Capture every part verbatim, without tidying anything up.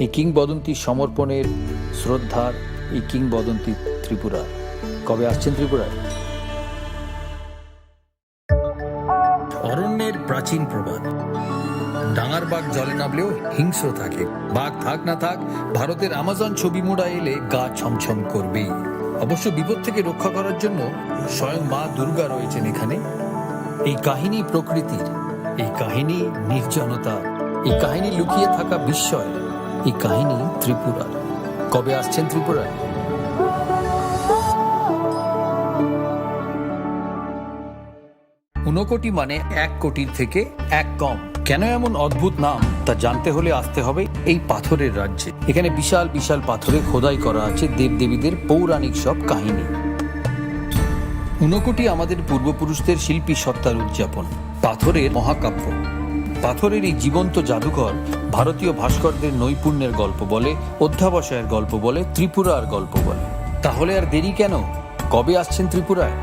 এই কিংবদন্তি সমর্পণের, শ্রদ্ধার, এই কিংবদন্তি ত্রিপুরার। কবে আসছেন ত্রিপুরায়? অরণ্যের প্রাচীন প্রবাদ, ডাঙার বাঘ জলে নামলেও হিংস্র থাকে। বাঘ থাক না থাক, ভারতের আমাজন ছবি মুড়া এলে গা ছমছম করবেই। অবশ্য বিপদ থেকে রক্ষা করার জন্য স্বয়ং মা দুর্গা রয়েছেন এখানে। এই কাহিনী প্রকৃতির, এই কাহিনী নির্জনতা, এই কাহিনী লুকিয়ে থাকা বিস্ময়, এই কাহিনী ত্রিপুরার। কবে আসছেন ত্রিপুরায়? ঊনকোটি মানে এক কোটির থেকে এক কম। কেন এমন অদ্ভুত নাম, তা জানতে হলে আসতে হবে এই পাথরের রাজ্যে। এখানে বিশাল বিশাল পাথরে খোদাই করা আছে দেবদেবীদের পৌরাণিক সব কাহিনী। ঊনকোটি আমাদের পূর্বপুরুষদের শিল্পী সত্তার উদযাপন, পাথরের মহাকাব্য। পাথরের এই জীবন্ত জাদুঘর ভারতীয় ভাস্করদের নৈপুণ্যের গল্প বলে, অধ্যাবসায়ের গল্প বলে, ত্রিপুরার গল্প বলে। তাহলে আর দেরি কেন? কবে আসছেন ত্রিপুরায়?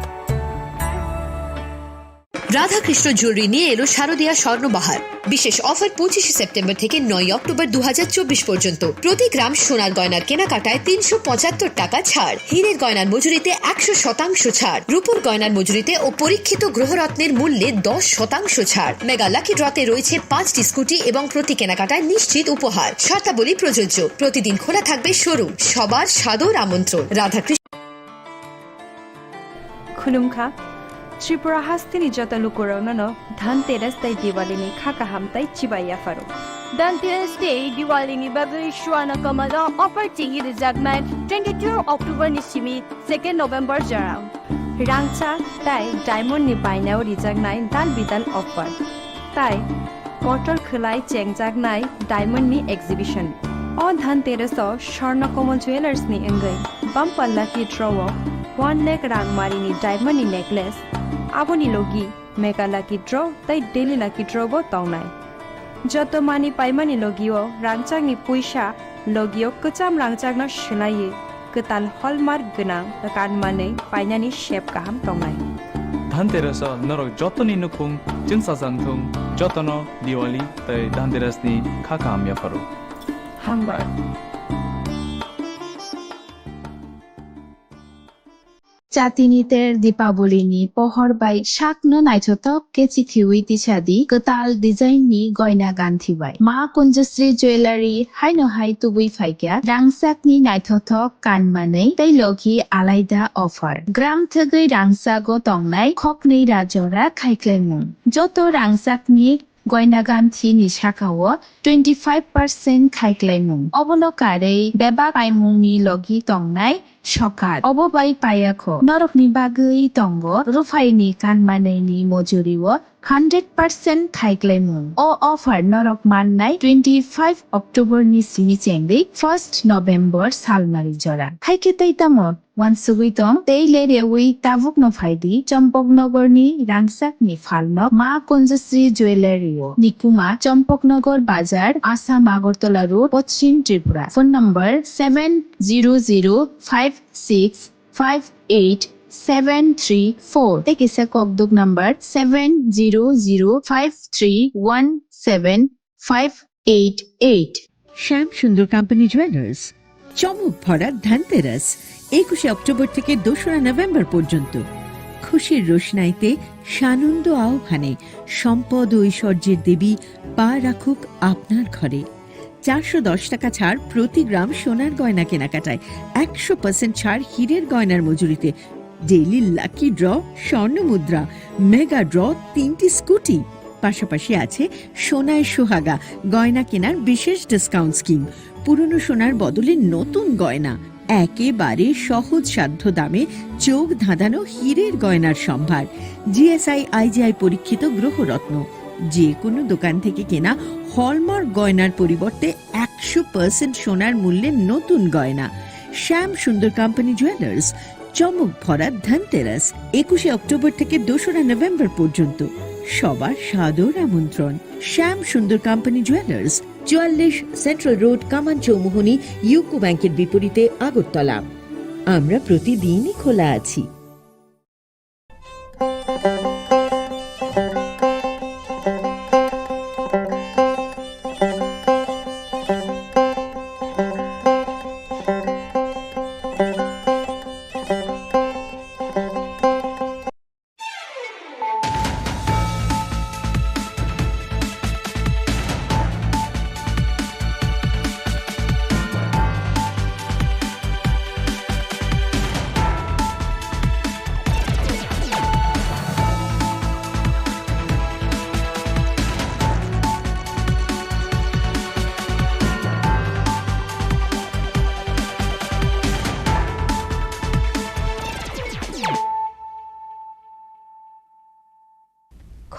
রাধাকৃষ্ণ জুয়েলারি নিয়ে এলো শারদীয়া স্বর্ণবাহার। বিশেষ অফার পঁচিশে সেপ্টেম্বর থেকে নয় অক্টোবর দু হাজার চব্বিশ পর্যন্ত। প্রতি গ্রাম সোনার গয়নার কেনাকাটায় তিনশো পঁচাত্তর টাকা ছাড়, হীরের গয়নার মজুরিতে একশো শতাংশ ছাড়, রূপোর গয়নার মজুরিতে ও পরীক্ষিত গ্রহরত্নের মূল্যে দশ শতাংশ ছাড়। মেগা লাকি ড্রতে রয়েছে পাঁচটি স্কুটি এবং প্রতি কেনাকাটায় নিশ্চিত উপহার। শর্তাবলী প্রযোজ্য। প্রতিদিন খোলা থাকবে শোরুম। সবার সাদর আমন্ত্রণ। Radhakrishna. Khulumkha, Tripura hasteni joto lukurokno no Dhanteras tei Diwali ni kha kaham tei chibai yapharo. Dhanteras tei Diwali ni bagwi Swarna Kamal o offer chengwi rwjaknai twenty-two October ni simi second November jora. Rangchak tei diamond ni bainao rijaknai dal bidal offer. Tai kotor khwlai chengjaknai diamond ni exhibition. O Dhanteras o Swarna Kamal Jewellers ni wngwi bumper lucky draw o one lakh rang mari ni diamond ni necklace, aboni logi mega lucky draw tei daily lucky draw bo tongnai. Joto mani paimani logio rangchakni puisa logio kwcham rangchakno swlaiwi kwtal hallmark gwnang kanmanwi painani sep kaham tongnai. Dhanteras o norok jotoni nukhung chwngsajak thung, jotono Diwali tei Dhanteras ni kha kaham yapharo. Hambai. Chatini ter Dipaboli ni pohor bai sakno naithothok khe chithiwi tisadi kwtal design ni goina ganthi bai. Ma Kunjasri Jewellery haino hai tubui phaikha rangchak ni naithothok kanmanwi tei logi alaida offer. Gram thwgwi rangchago tongnai khoknwi ra jora khaiklaimung. Joto rangchak ni goina ganthi ni saka o twenty five percent khaiklaimung. Obono karwi bebak paimung ni logi tongnai sokat. Obo bai payakho. Norok ni bagwi tongo ruphai ni kanmanwi ni mojuri o hundred percent khaiklaimung. O offer norok mannai twenty five October ni simi chengwi first November salmari jora. Haikhe tei tamo? Wansugwi tong, tei le rewi tabukno phaidi, Champaknagar ni rangchak ni phalno Ma Kunjasri Jewellery o. Nikuma, Champaknagar Bazar, Assam Agartala Road, Pachim Tripura. Phone number seven zero zero five six five eight seven three four. Tei kisa kokduk number seven zero zero five three one seven five eight eight. শ্যাম সুন্দর company jewellers, চমক ভরা ধনতেরাস, একুশে অক্টোবর থেকে দোসরা নভেম্বর পর্যন্ত। খুশির রোশনাইতে সানন্দ আহ্বানে সম্পদ ও ঐশ্বর্যের দেবী পা রাখুক আপনার ঘরে। চারশো দশ টাকা ছাড় প্রতি গ্রাম সোনার গয়না কেনাকাটায়, একশো পার্সেন্ট ছাড় হীরের গয়নার মজুরিতে, ডেইলি লাকি ড্র, স্বর্ণ মুদ্রা, মেগা ড্র, তিনটি স্কুটি। পাশাপাশি আছে সোনায় সোহাগা গয়না কেনার বিশেষ ডিসকাউন্ট স্কিম। পুরনো সোনার বদলে নতুন গয়না, একেবারে সহজসাধ্য দামে চোখ ধাঁধানো হীরের গয়নার সম্ভার। জিএসআই আইজিআই পরীক্ষিত গ্রহরত্ন। যে কোনো দোকান থেকে কেনা হলমার্ক গয়নার পরিবর্তে একশো পার্সেন্ট সোনার মূল্যে নতুন গয়না। শ্যাম সুন্দর কোম্পানি জুয়েলার্স, চমক ভরা ধনতেরাস, একুশে অক্টোবর থেকে দোসরা নভেম্বর পর্যন্ত। সবার সাদর আমন্ত্রণ। শ্যাম সুন্দর কোম্পানি জুয়েলার্স, চুয়াল্লিশ সেন্ট্রাল রোড, কামান চৌমুহনী, ইউকো ব্যাংকের বিপরীতে, আগরতলা। আমরা প্রতিদিনই খোলা আছি।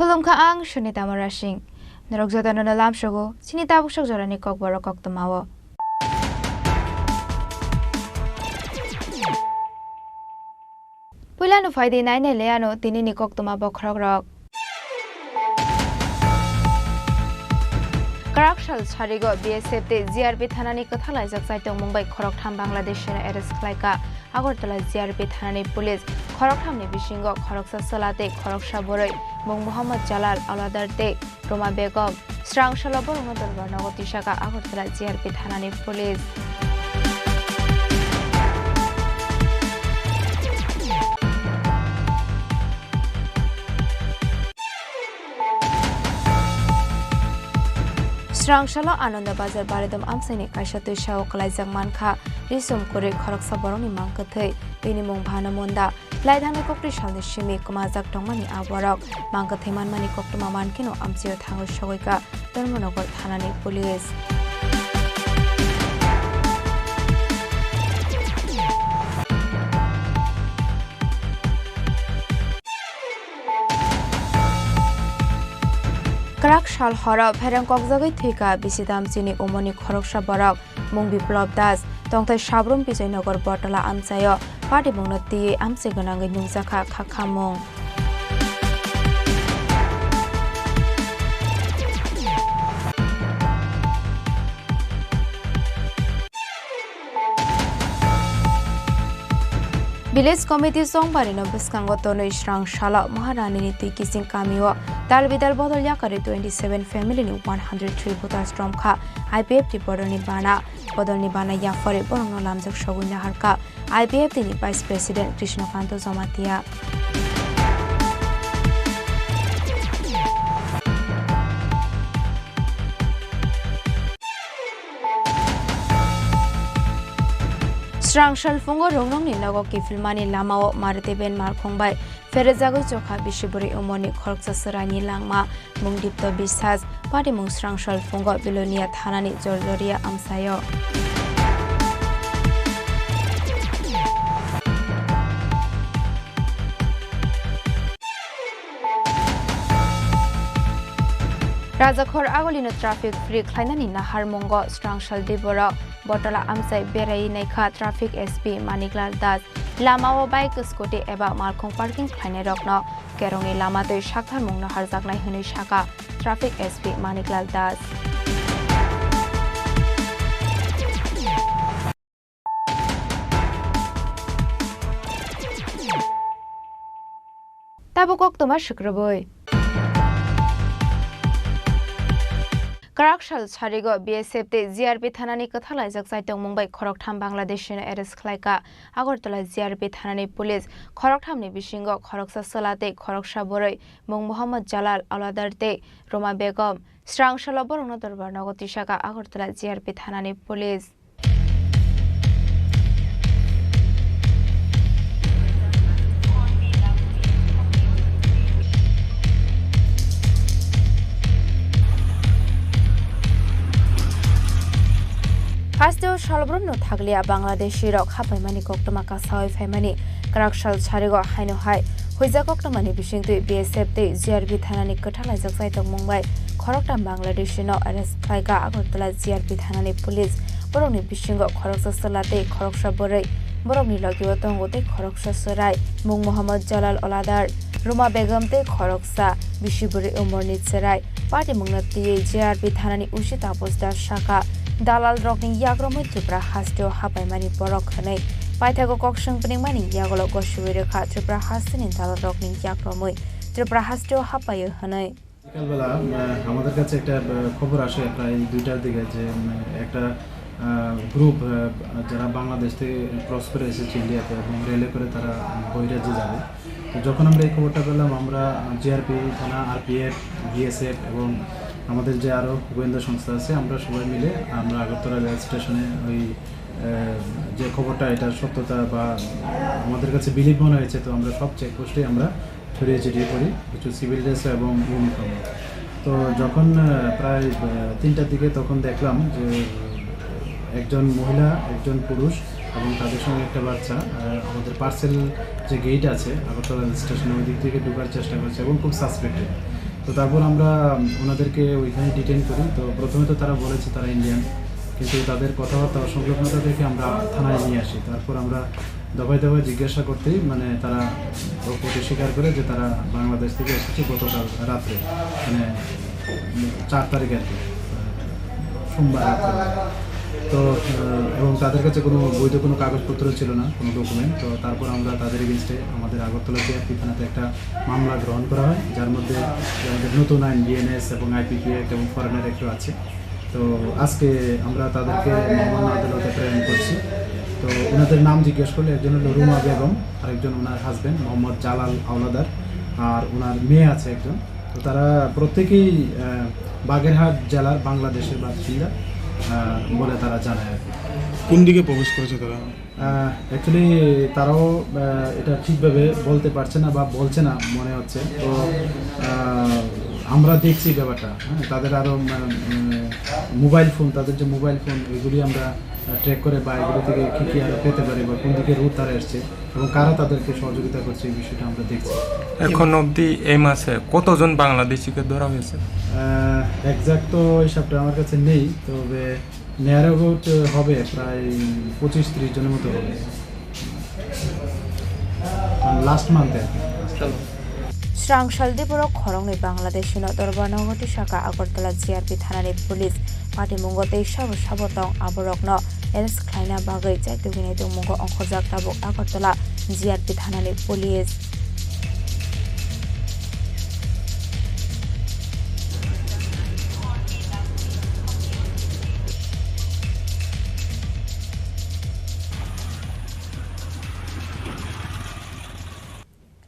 Khulumkha, ang Sunita Mora Singh. Norok jotono no lamsogo chini tabuk sok jorani kokborok koktwmao. Puilano phaidi nainai le ano tinini koktwma bokhorokrok. Kwrak sal sarigo B S F tei G R P thanani kwthalaijak chaitongmung bai khoroktham Bangladeshino arrest khlaikha Agartala G R P thanani police. Khoroktham ni bisingo khoroksa chwla tei khoroksa bwrwi, mung Mohammad Jalal Aladar tei Roma Begum. Srang salo borokno dorbar nogo tisaka Agartala G R P thanani police. Srang salo Ananda Bazar Baridom amchaini kaisa twisao kwlaijak mankha risum kwrwi khoroksa borokni mang kwthwi, bini mung Bhanu Munda. Laithangnai koktwi salni simi kwmajak tongmani a borok mang kwthwi manmani koktwma mankheno amchaio thangwi sogwikha Dharmanagar thanani police. Kwrak sal horo phereng kokjagwi thwikha bisi damchini umorni khoroksa borok, mung Biplop Das. Tongthai Sabrum Bijoynagar Botala amchaio patimungno twiwi amchai gwnangwi nungjakha khakhamung. Village Committee Chongbarino bwskango tonwi srang salo Maharanini twi kiching kamio dal bidal bodol yakarwi twenty seven family ni one hundred three voters romkha I P F T ni bodolni bana. Bodolni bana yaphari borokno lamjak sogwi naharkha I P F T ni Vice President Krishnakanto Jamatia. Srang salphungo Rongnongni nogo kiphilmani lamao Maruti van malkhung bai pherejagwi chokha bisi bwrwi umorni khoroksa chwraini langma, mung Dipto Biswas, patimung srang salphungo Belonia thanani Jorjoria amchaio. Rajakhor agulino traffic free khlainani naharmungo srang sal diborok Botala amchai berai naikha traffic S P Maniklal Das. Lamao bike, scooty eba malkhung parking khlainairokno kerongni lama twi saktharmung naharjaknai hwnwi sakha traffic S P Maniklal Das. Tabuk koktwma swkrwbwi. Kwrak sal sarigo B S F tei G R P thanani kwthalaijak chaitongmung bai khoroktham Bangladeshino arrest khlaikha Agartala G R P thanani police. Khorokthamni bisingo khoroksa chwla tei khoroksa bwrwi, mung Mohammad Jalal Aladar tei Roma Begum. Srang salo borokno dorbar nogo tisaka Agartala G R P thanani police. Hasteo salbrumno thakliya Bangladeshi rok hapaimani koktwma kasawi phaimani kwrak sal sarigo haino hai huijak koktwmani bisingtwi B S F tei G R P thanani kwthalaijak chaitokmung bai khoroktham Bangladeshi no arrest khlaikha Agartala G R P thanani police. Borokni bisingo khoroksa chwla tei khoroksa bwrwi, borokni logio tongo tei khoroksa chwrai, mung Mohammad Jalal Oladar, Ruma Begum tei khoroksa bisi bwrwi umorni chwrai. Patimungno twiwi G R P thanani O C Tapus Das sakha, dalal rokni yakromwi Tripura hasteo hapaimani borok hwnwi. Paithago kok swngpningmani yagulo gosiwi rwkha Tripura hasteni dalal rokni yakromwi Tripura hasteo hapaio hwnwi. বিকালবেলা, আহ, আমাদের কাছে একটা, আহ, খবর আসে প্রায় দুইটার দিকে যে, উম, একটা, আহ, গ্রুপ, আহ, যারা বাংলাদেশ থেকে ক্রস করে এসেছে ইন্ডিয়াতে এবং রেলে করে তারা, উম, বহিরাজ্যে যাবে। তো যখন আমরা এই খবরটা পেলাম, আমরা, আহ, জি আর পি থানা, R P F, B S F এবং আমাদের যে আরও গোয়েন্দা সংস্থা আছে, আমরা সবাই মিলে আমরা আগরতলা রেল স্টেশনে ওই, আহ, যে খবরটা, এটা সত্যতা বা আমাদের কাছে বিলিভ মনে হয়েছে, তো আমরা সব চেকপোস্টেই আমরা ছড়িয়ে ছিটিয়ে পড়ি, কিছু সিভিল ড্রেস এবং ইউনিফর্ম। তো যখন, আহ, প্রায়, আহ, তিনটার দিকে তখন দেখলাম যে একজন মহিলা, একজন পুরুষ এবং তাদের সঙ্গে একটা বাচ্চা, আহ, আমাদের পার্সেল যে গেট আছে আগরতলা রেল স্টেশনের ওই দিক থেকে ঢোকার চেষ্টা করছে এবং খুব সাসপেক্টেড। তো তারপর আমরা ওনাদেরকে ওইখানে ডিটেইন করি। তো প্রথমে তো তারা বলেছে তারা ইন্ডিয়ান, কিন্তু তাদের কথাবার্তা অসংলগ্নতা দেখে আমরা থানায় নিয়ে আসি। তারপর আমরা দফায় দফায় জিজ্ঞাসা করতেই মানে তারা প্রতি স্বীকার করে যে তারা বাংলাদেশ থেকে এসেছে গতকাল রাত্রে, মানে চার তারিখ আর কি, সোমবার রাত্রে। তো আহ, এবং তাদের কাছে কোনো বৈধ কোনো কাগজপত্র ছিল না, কোনো ডকুমেন্ট। তো তারপর আমরা তাদের এগেনস্টে আমাদের আগরতলা জিআরপি থানাতে একটা মামলা গ্রহণ করা হয়, যার মধ্যে আমাদের নতুন আইন বিএনএস এবং আইপিপি অ্যাক্ট এবং ফরেনার অ্যাক্টও আছে। তো আজকে আমরা তাদেরকে মহামান্য আদালতে প্রেরণ করছি। তো ওনাদের নাম জিজ্ঞেস করলে একজন হলো রুমা বেগম, আরেকজন ওনার হাজবেন্ড মোহাম্মদ জালাল আওলাদার, আর ওনার মেয়ে আছে একজন। তো তারা প্রত্যেকেই আহ, বাগেরহাট জেলার বাংলাদেশের বাসিন্দা আহ, বলে তারা জানায় আর কি। কোন দিকে প্রবেশ করেছে তারা? অ্যাকচুয়ালি তারাও আহ, এটা ঠিকভাবে বলতে পারছে না বা বলছে না মনে হচ্ছে। তো আহ, আমরা দেখছি ব্যাপারটা, হ্যাঁ, তাদের আরও মোবাইল ফোন, তাদের যে মোবাইল ফোন, এগুলি আমরা ট্র্যাক করে বা এগুলি থেকে কী কী আরও পেতে পারি বা কোন দিকে রুট তারা এসছে এবং কারা তাদেরকে সহযোগিতা করছে, এই বিষয়টা আমরা দেখছি। এখন অবধি এই মাসে কতজন বাংলাদেশিকে ধরা হয়েছে? এক্স্যাক্ট তো হিসাবটা আমার কাছে নেই, তবে নিয়ার অ্যাবাউট হবে প্রায় পঁচিশ তিরিশ জনের মতো হবে, লাস্ট মান্থে আর কি। Srangsaldi borok khoroknwi Bangladeshino Dharmanagar tisaka Agartala G R P thanani police patimungo tei sabo sabo tong aborokno arrest khlaina bagwi chaitugwini tongmungo ongkhorjak tabuk Agartala G R P thanani police.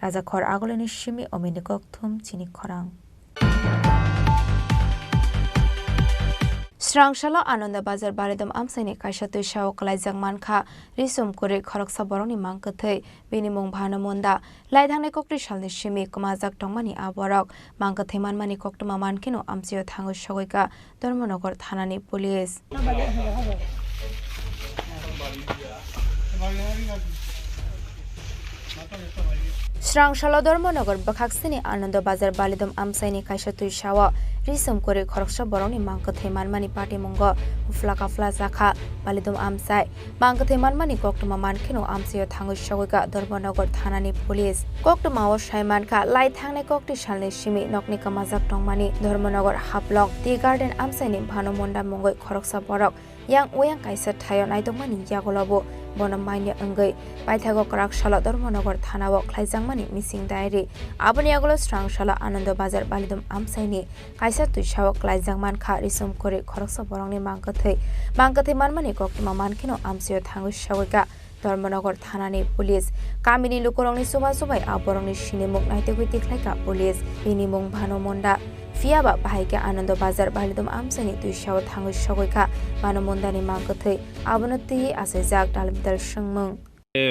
Rajakhor agulini simi omini kokthum chini khorang. Srangsalo Ananda Bazar Balidom amchaini kaisa twisao kwlaijak mankha risum kwrwi khoroksa borokni mang kwthwi, bini mung Bhanu Munda. Lai thangnai kokti salni simi kwmajak tongmani a borok mang kwthwi manmani koktwma mankheno amchaio thangwi sogwikha Dharmanagar thanani police. Srangsalo Dharmanagar bwkhaksini Anando Bazar Balidom amchaini kaisa twisao risum kwrwi khoroksa borokni mang kwthwi manmani patimungo uphla kaphla jakha Balidom amchai. Mang kwthwi manmani koktwma mankheno amchaio thangwi sogwikha Dharmanagar thanani police. Koktwmao sai mankha, lai thangnai kokti salni simi nokni kwmajak tongmani Dharmanagar Haflong Tea Garden amchaini Bhanu Munda mungwi khoroksa borok yang uyang kaisa thaio naitokmani yagulobo bono manya wngwi paithago kwrak salo Dharmanagar thanao khlaijakmani missing diary. Aboni yagulo Srangsalo Anando Bazar Balidom amchaini kaisa twisao kwlaijak mankha risum kwrwi khoroksa borokni mang kwthwi. Mang kwthwi manmani koktwma mankheno amchaio thangwi sogwikha Dharmanagar thanani police. Kamini lukurokni chubachu bai a borokni sinimung naitugwi tikhlaikha police. Bini mung Bhanu Munda. Phiyaba bahai khe Anando Bazar Balidom amchaini twisao thangwi sogwikha Bhanu Mundani mang kwthwi. Abono twiwi achaijak dalbidal swngmung. এ,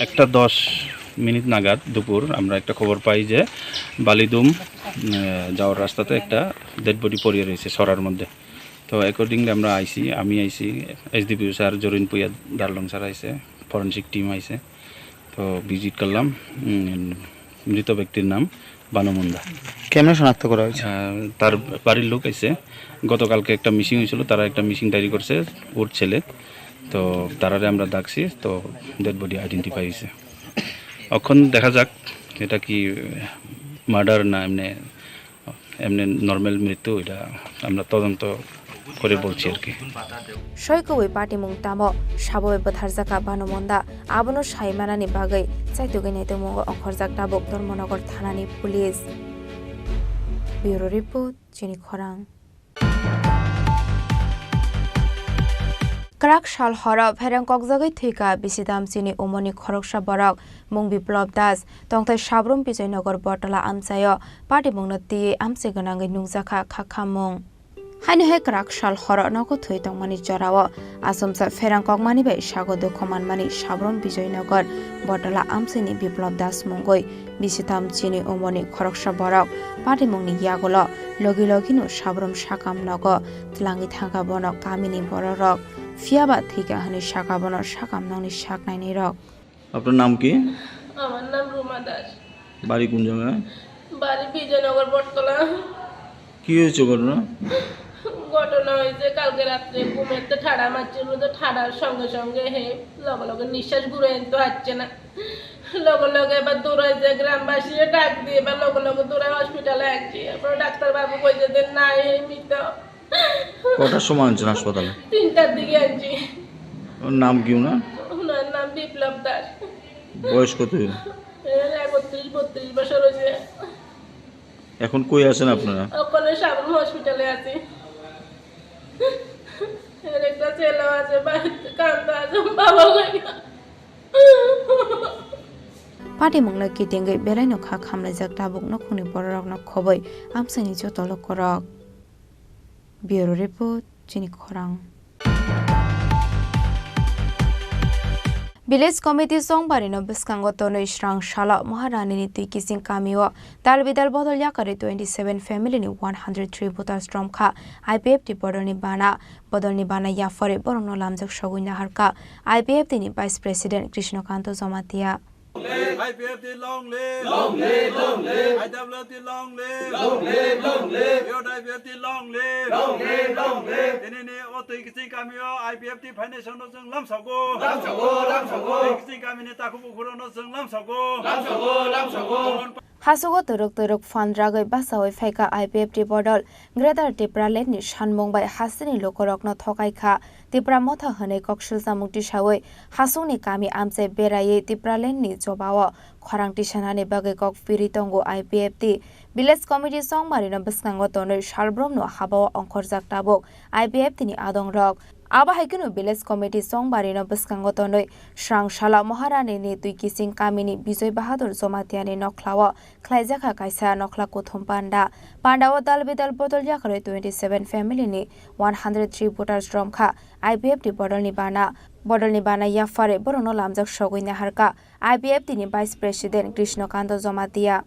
একটা দশ মিনিট নাগাদ দুপুর আমরা একটা খবর পাই যে বালিদুম, এ, যাওয়ার রাস্তাতে একটা ডেড বডি পড়ে রয়েছে সরার মধ্যে। তো অ্যাকর্ডিংলি আমরা আইছি, আমি আইছি, এসডিপিও স্যার, জরিন পুয়া, দারলং স্যার আইছে, ফরেনসিক টিম আইছে। তো ভিজিট করলাম। উম, মৃত ব্যক্তির নাম বানু মুন্ডা। কেমনে শনাক্ত করা হয়েছে? আহ, তার বাড়ির লোক এসে গতকালকে একটা মিসিং হয়েছিল, তারা একটা মিসিং ডায়েরি করছে ওর ছেলে। তো তারারে আমরা ডাকছি, তো ডেড বডি আইডেন্টিফাই হয়েছে। এখন দেখা যাক এটা কি মার্ডার না এমনি, এমনি নর্মাল মৃত্যু, এটা আমরা তদন্ত করে বলছি আর কি। Soi kubui patimung tamo sabo bai bwtharjakha Bhanu Munda, abono sai manani bagwi chaitugwi naitokmungo ongkhorjak tabuk Dharmanagar thanani police. Bureau report, Chini Khorang. Kwrak sal horo phereng kokjagwi thwikha bisi tamchini umorni khoroksa borok, mung Biplop Das, tongthai Sabrum Bijoynagar Botala amchaio patimungno twiwi amchai gwnangwi nukjakha khakhamung. Haino hai kwrak sal horo nogo thwi tongmani jorao achomsa pherang kokmani bai sago dukhu manmani Sabrum Bijoynagar Botala amchaini Biplop Das mungwi bisi tamchini umorni khoroksa borok patimungni yagulo logi logino Sabrum sakam nogo twlangwi thangkha bono kamini bororok. Phiyaba thwikha hwnwi sakha bono sakam nokni sak nainwirok. আপনার নাম কি? আমার নাম রুমা দাস। বাড়ি কোন জায়গায়? বাড়ি বিজয়নগর বটতলা। কি হয়েছে ঘটনা? ঘটনা হয়েছে কালকে রাত্রে ঘুমেতে ঠাড়া মারছিল, তো ঠাড়ার সঙ্গে সঙ্গে হে লগে লগে নিঃশ্বাস ঘুরে তো আসছে না। লগে লগে এবার দৌড়াইছে, গ্রামবাসী ডাক দিয়ে এবার লগে লগে দৌড়ায় হসপিটালে আনছি। এবার ডাক্তার বাবু কইছে যে নাই, হে মৃত। কটার সময় আনছেন হাসপাতালে? তিনটার দিকে আনছি। ওর নাম কি ওনার? ওনার নাম বিপ্লব দাস। বয়স কত হইল? এর একত্রিশ বত্রিশ বছর হয়েছে। এখন কই আছেন আপনারা? ওখানে সাবরুম হসপিটালে আছি। এর একটা ছেলে আছে, বাড়িতে কান্দা আছে, বাবা লাগে। Patimungno kitingwi belaino kha khamlaijak tabuk nukhungni bororokno khobwi amchaini joto lukurok. Bureau Report, chini khorang. Village Committee Chongbarino bwskango tonwi srang salo Maharanini twi kiching kamio dal bidal bodol yakarwi twenty seven family ni one hundred three voters romkha I P F T bodolni bana. Bodolni bana yaphari borokno lamjak sogwi naharkha I P F T ni Vice President Krishnakanto Jamatia. I P F T long live! Long live, long live! I W T long live! Long live, long live! Youth I P F T long live! Long live, long live! Tinini o twi kiching kamio I P F T phainai songno chwng lamsago. Lamsago, lamsago! Twi kiching kamini takhuk bukhurokno chwng lamsago. Lamsago, lamsago! Hasugo twrwk twrwk phan ragwi bachaui phaikha I P F T bodol. Greater Tipraland ni sanmung bai hasteni lukurokno thokai kha. Tipra Motha hwnwi kok silsamung tisaui hasukni kami amchai beraiwi Tipraland ni jobao khorang tisanani bagwi kok phirwi tongo I P F T. Village Committee Chongmarino bwskango tonwi salbrumno habao ongkhorjak tabuk I P F T ni adongrok. Abo hai kheno Village Committee Chongbarino bwskango tonwi srang salo Maharani ni twi kiching kamini Bijoy Bahadur Jomatiani nokhlao khlaijakha kaisa nokhla kuthum panda. Pandao dal bidal bodol yakarwi twenty seven family ni one hundred three voters romkha I P F T bodolni bana. Bodolni bana yaphari borokno lamjak sogwi naharkha I P F T ni Vice President Krishnakanto Jamatia.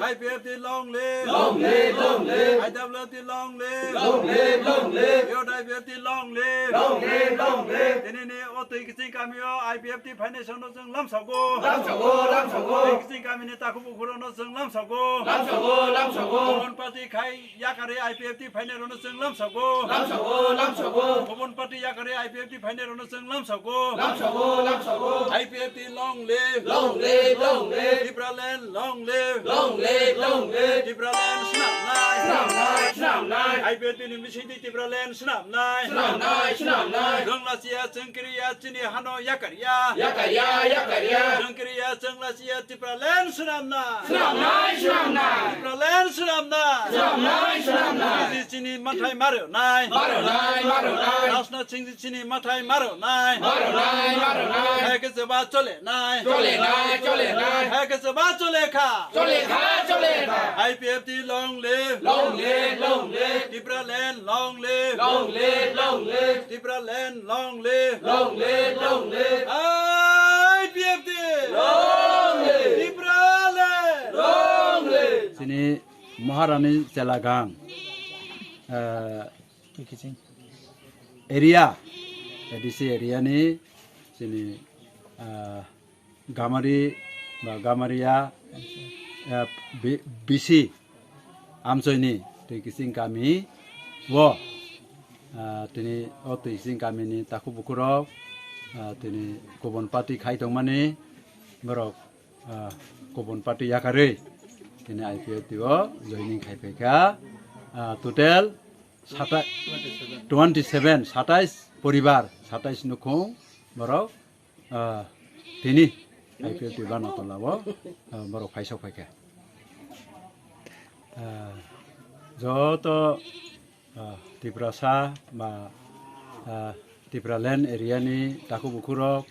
I P F T long live! Long live, long live! I W T long live! Long live, long live! Youth I P F T long live! Long live, long live! Tinini o twi kiching kamio I P F T phainai songno chwng lamsago. Lamsago, lamsago! Twi kiching kamini takhuk bukhurokno chwng lamsago. Lamsago, lamsago! Kubun party khai yakarwi I P F T phainairokno chwng lamsago. Lamsago, lamsago! Kubun party yakarwi I P F T phainairokno chwng lamsago. Lamsago, lamsago! I P F T long live! Long live, long live! Tipraland long live! Long live, long live! Tipraland swnamnai! Swnamnai, swnamnai! I P F T ni bisingtwi Tipraland swnamnai! Swnamnai, swnamnai! Chwng lachiya, chwng kiriya, chini hano yakarya! Yakarya, yakarya! Chwng kiriya, chwng lachiya, Tipraland swnamnai! Swnamnai, swnamnai! Tipraland swnamnai! Swnamnai, swnamnai! Chini, chini mathai marwnai! Marwnai, marwnai! Nasna chini, chini mathai marwnai! Marwnai, marwnai! Hai khe chwba cholenai! Cholenai, cholenai! Hai khe chwba cholekha! Cholekha, cholekha! I P F T long live! Long live, long live! Tipraland long live! Long live, long live! Tipraland long live! Long live, long live! I P F T! Long live! Tipraland! Long live! Chini Maharani Chelagang, eh, area, A D C area ni chini, eh, Gamari ba Gamaria, eh, B-, B C amchoini twi kiching kami o, ah, tini o twi kiching kamini takhuk bukhurok, ah, tini kubun party khai tongmani borok, ah, kubun party yakarwi tini I P F T o joining khai phaikha. Ah, total sata-, twenty seven, satais poribar, satais nukhung borok ah, tini I P F T bano tola o, ah, borok phaisok phaikha. Ah, joto, ah, Tiprasa ba, ah, Tipraland area ni takhuk bukhurok,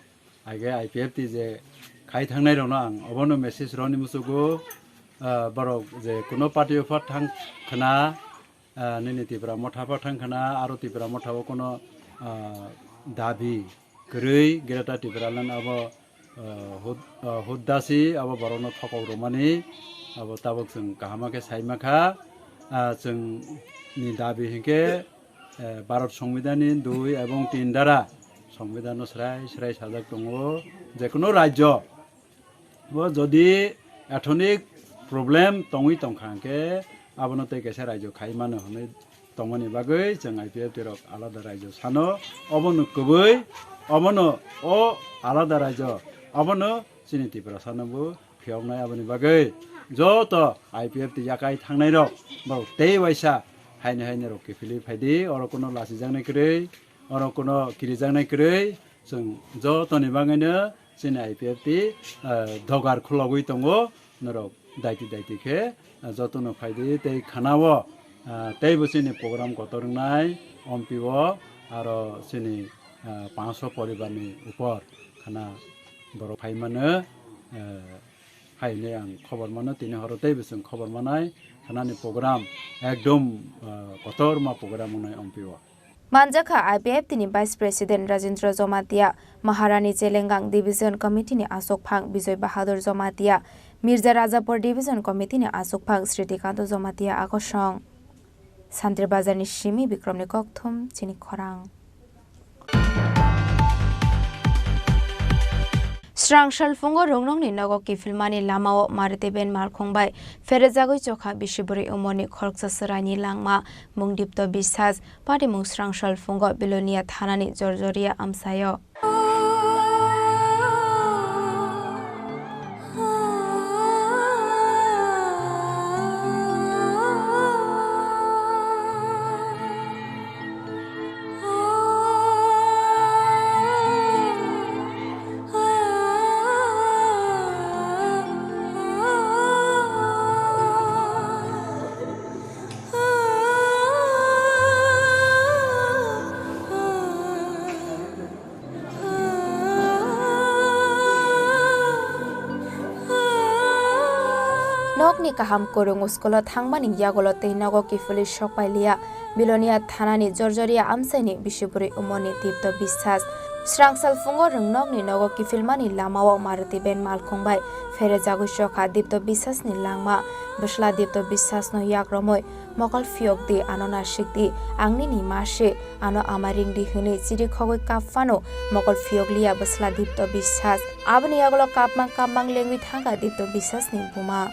age I P F T je khai thangnai rokno ang obono message roni muchugo, ah, borok je kuno party o phat thang khna, ah, nini Tipra Motha pho thang khna, aro Tipra Motha o kono, ah, dabi kwrwi Greater Tipraland abo, ah, hud-, ah, huddasi abo borokno thokok rwmani abo tabuk chwng kaham khe sai mankha. Ah, chwng ni dabi hinkhe, eh, Bharat Songbidan ni dui ebong tin dara Songbidan no srai srai sajak tongo, je kono rajyo bo jodi ethnic problem tongwi tongkha hwnkhe abono tei kaisa raijo khai mano hwnwi tongmani bagwi chwng I P F T rok alada raijo sano, obono kwbwi, obono o alada raijo, obono chini Tiprasa no bo phiyoknai. Aboni bagwi joto I P F T yakai thangnai rok borok tei waisa haino haino rok kiphilwi phaidi, oro kuno lachijaknai kwrwi, oro kuno kirijaknai kwrwi, chwng jotoni bagwino chini I P F T, ah, dogar khulogwi tongo, norok daiti daiti khe, ah, jotono phaidi tei khana o, ah, teibo chini program kotor wngnai, ompi o aro chini, ah, panchsho poribar ni upor khana borok phai mano, ah, hai hwnwi ang khobor mano, tini horo teibo chwng khobor manai, khanani program ekdom, ah, kotorma program wngnai ompi o. Manjakha I P F T ni Vice President Rajendra Jamatia, Maharani Chelenggang Division Committee ni asokphang Bijoy Bahadur Jamatia, Mirza Rajapur Division Committee ni asokphang Sritikanta Jamatia akosong. Santri Bazar ni simi Bikrom ni kokthum chini khorang. Srang salphungo Rwngnokni nogo kiphilmani lamao Maruti van malkhung bai pherejagwi chokha bisi bwrwi umorni khoroksa chwraini langma mung Dipto Biswas, patimung srang salphungo Bilonia thanani Jorjoria amchaio. Nokni kaham kwrwng school-o thangmani yagulo tei nogo kiphilwi sokpai liya. Bilonia thanani Jorjoria amchaini bisi bwrwi umorni Dipto Biswas. Srang salphungo Rwngnokni nogo kiphilmani lamao Maruti van malkhung bai pherejagwi chokha Dipto Biswasni langma. Bwsla Dipto Biswasno yak romwi, "Mokol phiyok di, ano nasik di, ang nini ma se, ano ama ring di," hwnwi chiri khogwi kap phano mokol phiyok liya bwsla Dipto Biswas. Aboni yagulo kapmang kapmang lengwi thangkha Dipto Biswasni buma.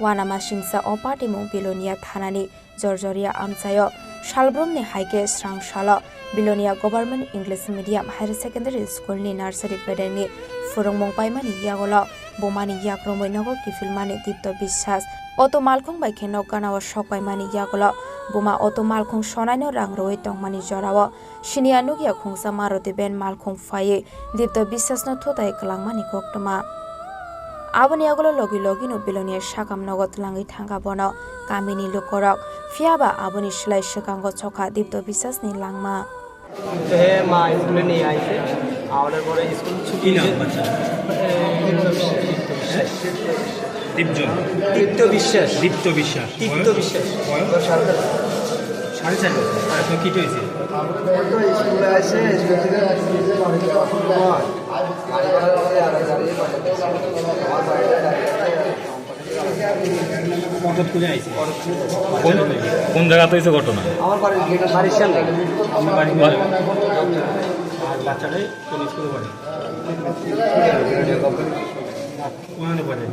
Uanamasingcha o patimung Bilonia thanani Jorjoria amchaio. Salbrumni hai khe srang salo Bilonia Government English Medium Higher Secondary School ni nursery bedengni phwrwngmung paimani yagulo bumani yak romwi nogo kiphilmani Dipto Biswas. Auto malkhung bai khe nok ganao sok paimani yagulo buma auto malkhung sonaino rang rwui tongmani jorao siniya nukya khungsa Maruti van malkhung phaiwi Dipto Biswasno thutai kwlangmani koktwma. Aboni yagulo logi logino Bilonia sakam nogo twlangwi thangkha bono kamini lukorok. Phiyaba aboni slai swkango chokha Dipto Biswasni langma. হে মা স্কুলে নিয়ে আইছে, আওয়ার পরে স্কুল ছুটি কি নাম হয়েছে। বাচ্চা? দীপজন। দীপ্ত বিশ্বাস। দীপ্ত বিশ্বাস। দীপ্ত বয়স? বিশ্বাস। বয়স? সাড়ে চার বছর। আর তো কি হয়েছে? ও তো স্কুলে আছে, স্কুল থেকে আসছে, বাড়িতে আসছে। হঠাৎ করে আইছে। কোন, কোন জায়গাতে হয়েছে ঘটনা? আমার বাড়ির, বাড়ির সামনে। আমার বাড়ির বা- আর বাচ্চাটাই কোন স্কুলে পড়ে? কোন স্কুলে পড়ে?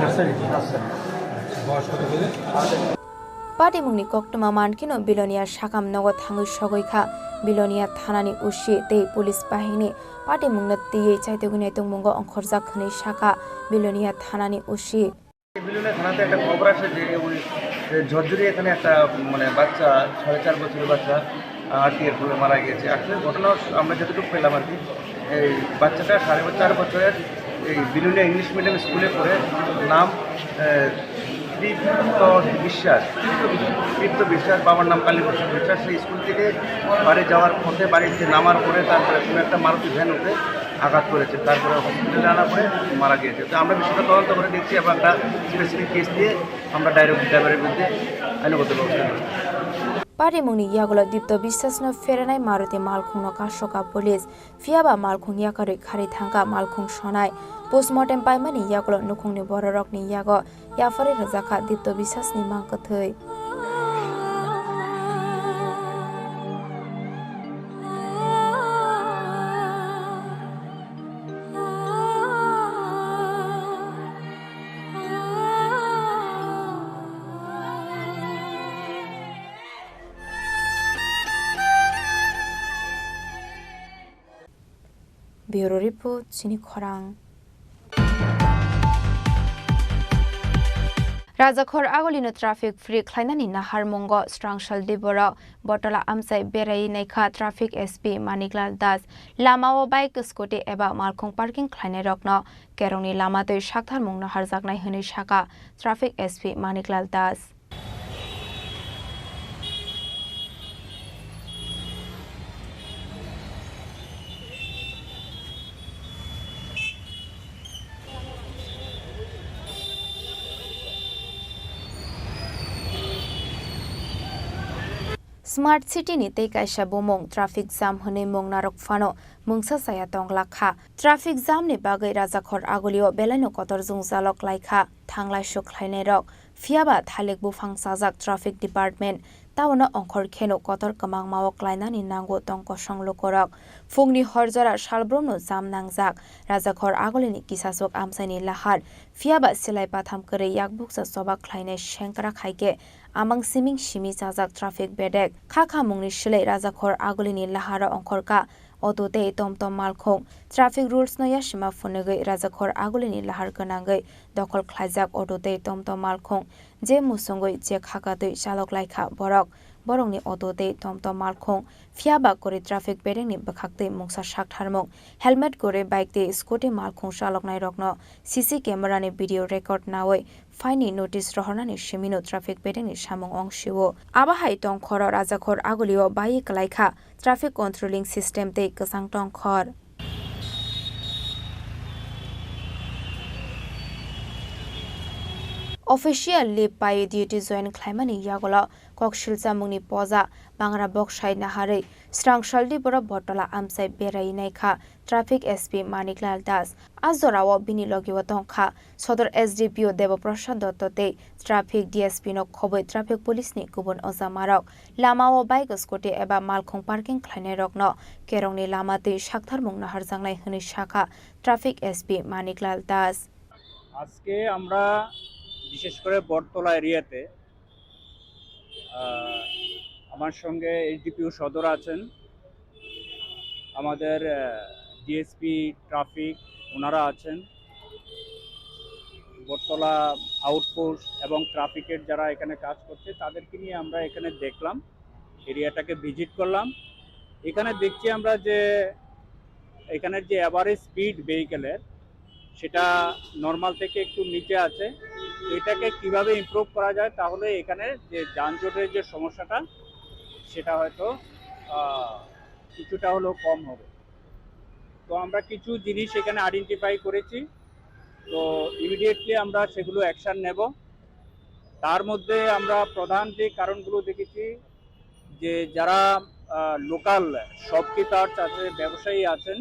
নার্সারিতে? আচ্ছা, বয়স কত বলে? Patimungni koktwma mankheno Bilonia sakam nogo thangwi sogwi kha. Bilonia thanani O C tei police bahini patimungno twiwi chaitugwi naitungmungo ongkhorjak hwnwi sakha Bilonia thanani O C. Belonia থানাতে একটা খবর আসে যে ওই, এ, ঝরঝরি এখানে একটা, মানে, বাচ্চা, সাড়ে চার বছরের বাচ্চা, আহ, আটকে পড়ে মারা গেছে। আসলে ঘটনা আমরা যতটুকু পেলাম আর কি, এই বাচ্চাটা সাড়ে চার বছরের, এই বিলোনিয়া ইংলিশ মিডিয়াম স্কুলে পড়ে, নাম, আহ, তৃপ্ত বিশ্বাস, তৃপ্ত বিশ্বাস, বাবার নাম কালীপ্রসাদ বিশ্বাস। সেই স্কুল থেকে বাড়ি যাওয়ার পথে, বাড়িতে নামার পরে তারপরে কোনো একটা মারুতি ভ্যান ওকে আঘাত করেছে, তারপরে হসপিটালে আনার পরে মারা গিয়েছে। তো আমরা বিষয়টা তদন্ত করে দেখছি এবং একটা স্পেসিফিক কেস দিয়ে আমরা ডাইরেক্ট ড্রাইভারের বিরুদ্ধে আইনগত ব্যবস্থা নেব। Patimungni yagulo Dipto Biswasno pherenai Maruti malkhungno kasoka police, phiyaba malkhung yakarwi kharwi thangkha malkhung sonai. Postmortem paimani yagulo nukhungni bororokni yago yapharwi rwjakha Dipto Biswasni mang kwthwi. Bureau Report, Chini Khorang. Rajakhor Agulino traffic free khlainani naharmungo Srangsal Diboro Botola amchai berai naikha traffic S P Maniklal Das. Lamao bike, scooty eba malkhung parking khlainairokno kerongni lama twi saktharmung naharjaknai hwnwi sakha traffic S P Maniklal Das. Smart City ni tei kaisa bumung traffic jam hwnwi mung narwk phano mungsa chaya tong lakha. Traffic jam ni bagwi Rajakhor Agulio belaino kotor jwngjalo klaikha. Thanglai suk khlainairok. Phiyaba thalik buphang chajak traffic department taono ongkhor kheno kotor kwmangmao klainani nango tong kosong lukurok. Phungni horjora salbrumno jam nangjak. Rajakhor Agulini kisasuk amchaini lahar. Phiyaba silai patham kwrwi yakbuksa choba khlainai sengkrak hai khe amang siming simi chajak traffic bedek. Kha khamungni silai Rajakhor Agulini laharo ongkhorka auto tei tomtom malkhung. Traffic rules no yasima phunugwi Rajakhor Agulini lahar gwnangwi dokhol khlaijak auto tei tomtom malkhung, je musungwi je khakatwi chalok laikha borok, borokni auto tei tomtom malkhung. Phiyaba kwrwi traffic bedekni bwkhaktwi mungsa saktharmung, helmet kwrwi bike tei scooty malkhung chaloknairokno C C camera ni video record nawi fine ni notice rohornani simino traffic bedekni samung ongsio. Abo hai tongkhoro Rajakhor Agulio bai kwlaikha traffic controlling system tei kwchang tongkhor. Official leave pai duty join khlaimani yagulo kok silchamungni poja bangra boksai naharwi Srangsal Diboro Botola amchai berai naikha traffic S P Maniklal Das. A jorao bini logio tongkha Sodor S D P O Deboprasad Dotto tei traffic D S P no khobwi traffic police ni kubun ojamarok. Lamao bike, scooty eba malkhung parking khlainairokno kerongni lama twi saktharmung naharjaknai hwnwi sakha traffic S P Maniklal Das. আজকে আমরা বিশেষ করে বটতলা এরিয়াতে, আহ, আমার সঙ্গে এসডিপিও সদর আছেন, আমাদের, আহ, ডিএসপি ট্রাফিক ওনারা আছেন, বটতলা আউটপোস্ট এবং ট্রাফিকের যারা এখানে কাজ করছে তাদেরকে নিয়ে আমরা এখানে দেখলাম, এরিয়াটাকে ভিজিট করলাম। এখানে দেখছি আমরা যে এখানের যে অ্যাভারেজ স্পিড ভেহিকেলের, সেটা নরমাল থেকে একটু নিচে আছে। এটাকে কিভাবে ইমপ্রুভ করা যায়, তাহলে এখানে যে যানজটের যে সমস্যাটা, সেটা হয়তো, আহ, কিছুটা হলেও কম হবে। তো আমরা কিছু জিনিস এখানে আইডেন্টিফাই করেছি, তো ইমিডিয়েটলি আমরা সেগুলো অ্যাকশন নেব। তার মধ্যে আমরা প্রধান যে কারণগুলো দেখেছি, যে যারা, আহ, লোকাল শপকিপার্স আছে, ব্যবসায়ী আছেন,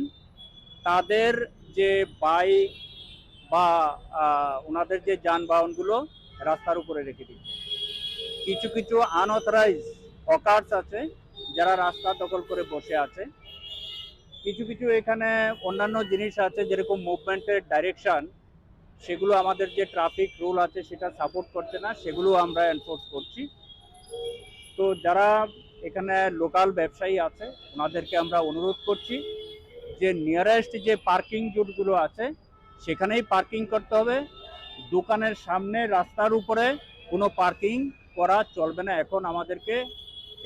তাদের যে বাইক বা, আহ, ওনাদের যে যানবাহনগুলো রাস্তার উপরে রেখে দিচ্ছে। কিছু কিছু আনঅথরাইজ হকার্স আছে, যারা রাস্তা দখল করে বসে আছে। কিছু কিছু এখানে অন্যান্য জিনিস আছে, যেরকম মুভমেন্টের ডাইরেকশন, সেগুলো আমাদের যে ট্রাফিক রুল আছে সেটা সাপোর্ট করছে না, সেগুলো আমরা এনফোর্স করছি। তো যারা এখানে লোকাল ব্যবসায়ী আছে, ওনাদেরকে আমরা অনুরোধ করছি যে নিয়ারেস্ট যে পার্কিং জোনগুলো আছে, সেখানেই পার্কিং করতে হবে। দোকানের সামনে রাস্তার উপরে কোনো পার্কিং করা চলবে না। এখন আমাদেরকে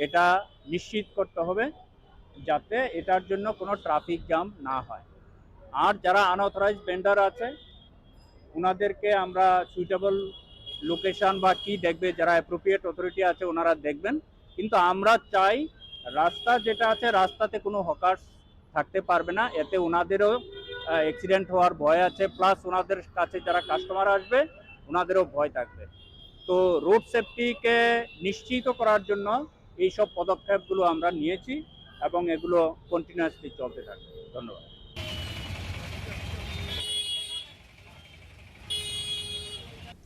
এটা নিশ্চিত করতে হবে, যাতে এটার জন্য কোনো ট্রাফিক জ্যাম না হয়। আর যারা আনঅথরাইজড ভেন্ডার আছে, ওনাদেরকে আমরা সুইটেবল লোকেশন বা কি দেখবে, যারা অ্যাপ্রোপ্রিয়েট অথরিটি আছে, ওনারা দেখবেন। কিন্তু আমরা চাই রাস্তা যেটা আছে, রাস্তাতে কোনো হকার্স থাকতে পারবে না, এতে ওনাদেরও, আহ, অ্যাক্সিডেন্ট হওয়ার ভয় আছে, প্লাস ওনাদের কাছে যারা কাস্টমার আসবে, ওনাদেরও ভয় থাকবে। তো রোড সেফটিকে নিশ্চিত করার জন্য এইসব পদক্ষেপগুলো আমরা নিয়েছি এবং এগুলো কন্টিনিউয়াসলি চলতে থাকবে। ধন্যবাদ।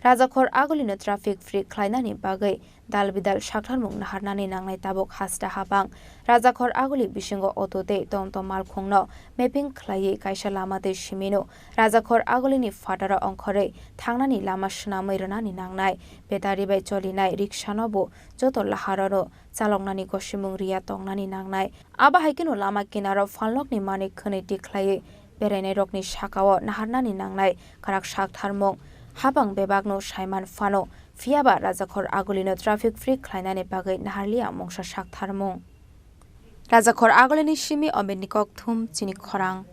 Rajakhor Agulino traffic free khlainani bagwi dal bidal saktharmung naharnani nangnai tabuk hasta habang. Rajakhor Aguli bisingo auto tei tomtom malkhungno mapping khlaiwi kaisa lama tei simino Rajakhor Agulini phataro ongkhorwi thangnani lama swnamwi rwnani nangnai. Betari bai cholinai riksano bo joto laharoro chaloknani gosimung riya tongnani nangnai. Abo hai kheno lama kinaro phalnokni manwi khwnwi tikhlaiwi berainairokni sakao naharnani nangnai kwrak saktharmung. Habang bebakno saiman phano, phiyaba Rajakhor Agulino traffic free khlainani bagwi naharliya mungsa saktharmung. Rajakhor Agulini simi Omirni kokthum chini khorang.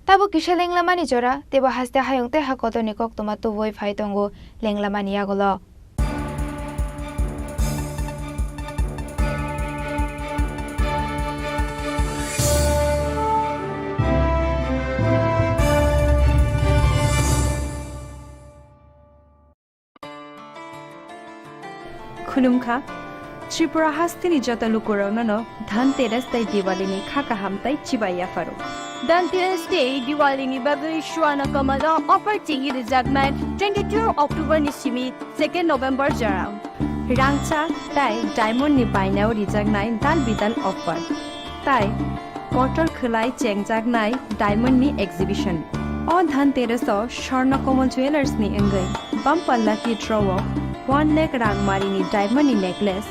Tabuk kisa lenglamani jora, teibo haste hayung tei ha kotorni koktwma tubuwi phai tongo lenglamani yagulo. Khulumkha, Tripura hasteni joto lukurokno no Dhanteras tei Diwalini kha kaham tei chibai yapharo. Dhanteras tei Diwalini bagwi Swarna Kamal o offer chengwi rijaknai twenty-two October ni simi second November jora. Rangchak tei diamond ni bainao rijaknai dal bidal offer. Tai kotor khwlai chengjaknai diamond ni exhibition. O Dhanteras o Swarna Kamal Jewellers ni wngwi bumper lucky draw o one lakh rang mari ni diamond ni necklace,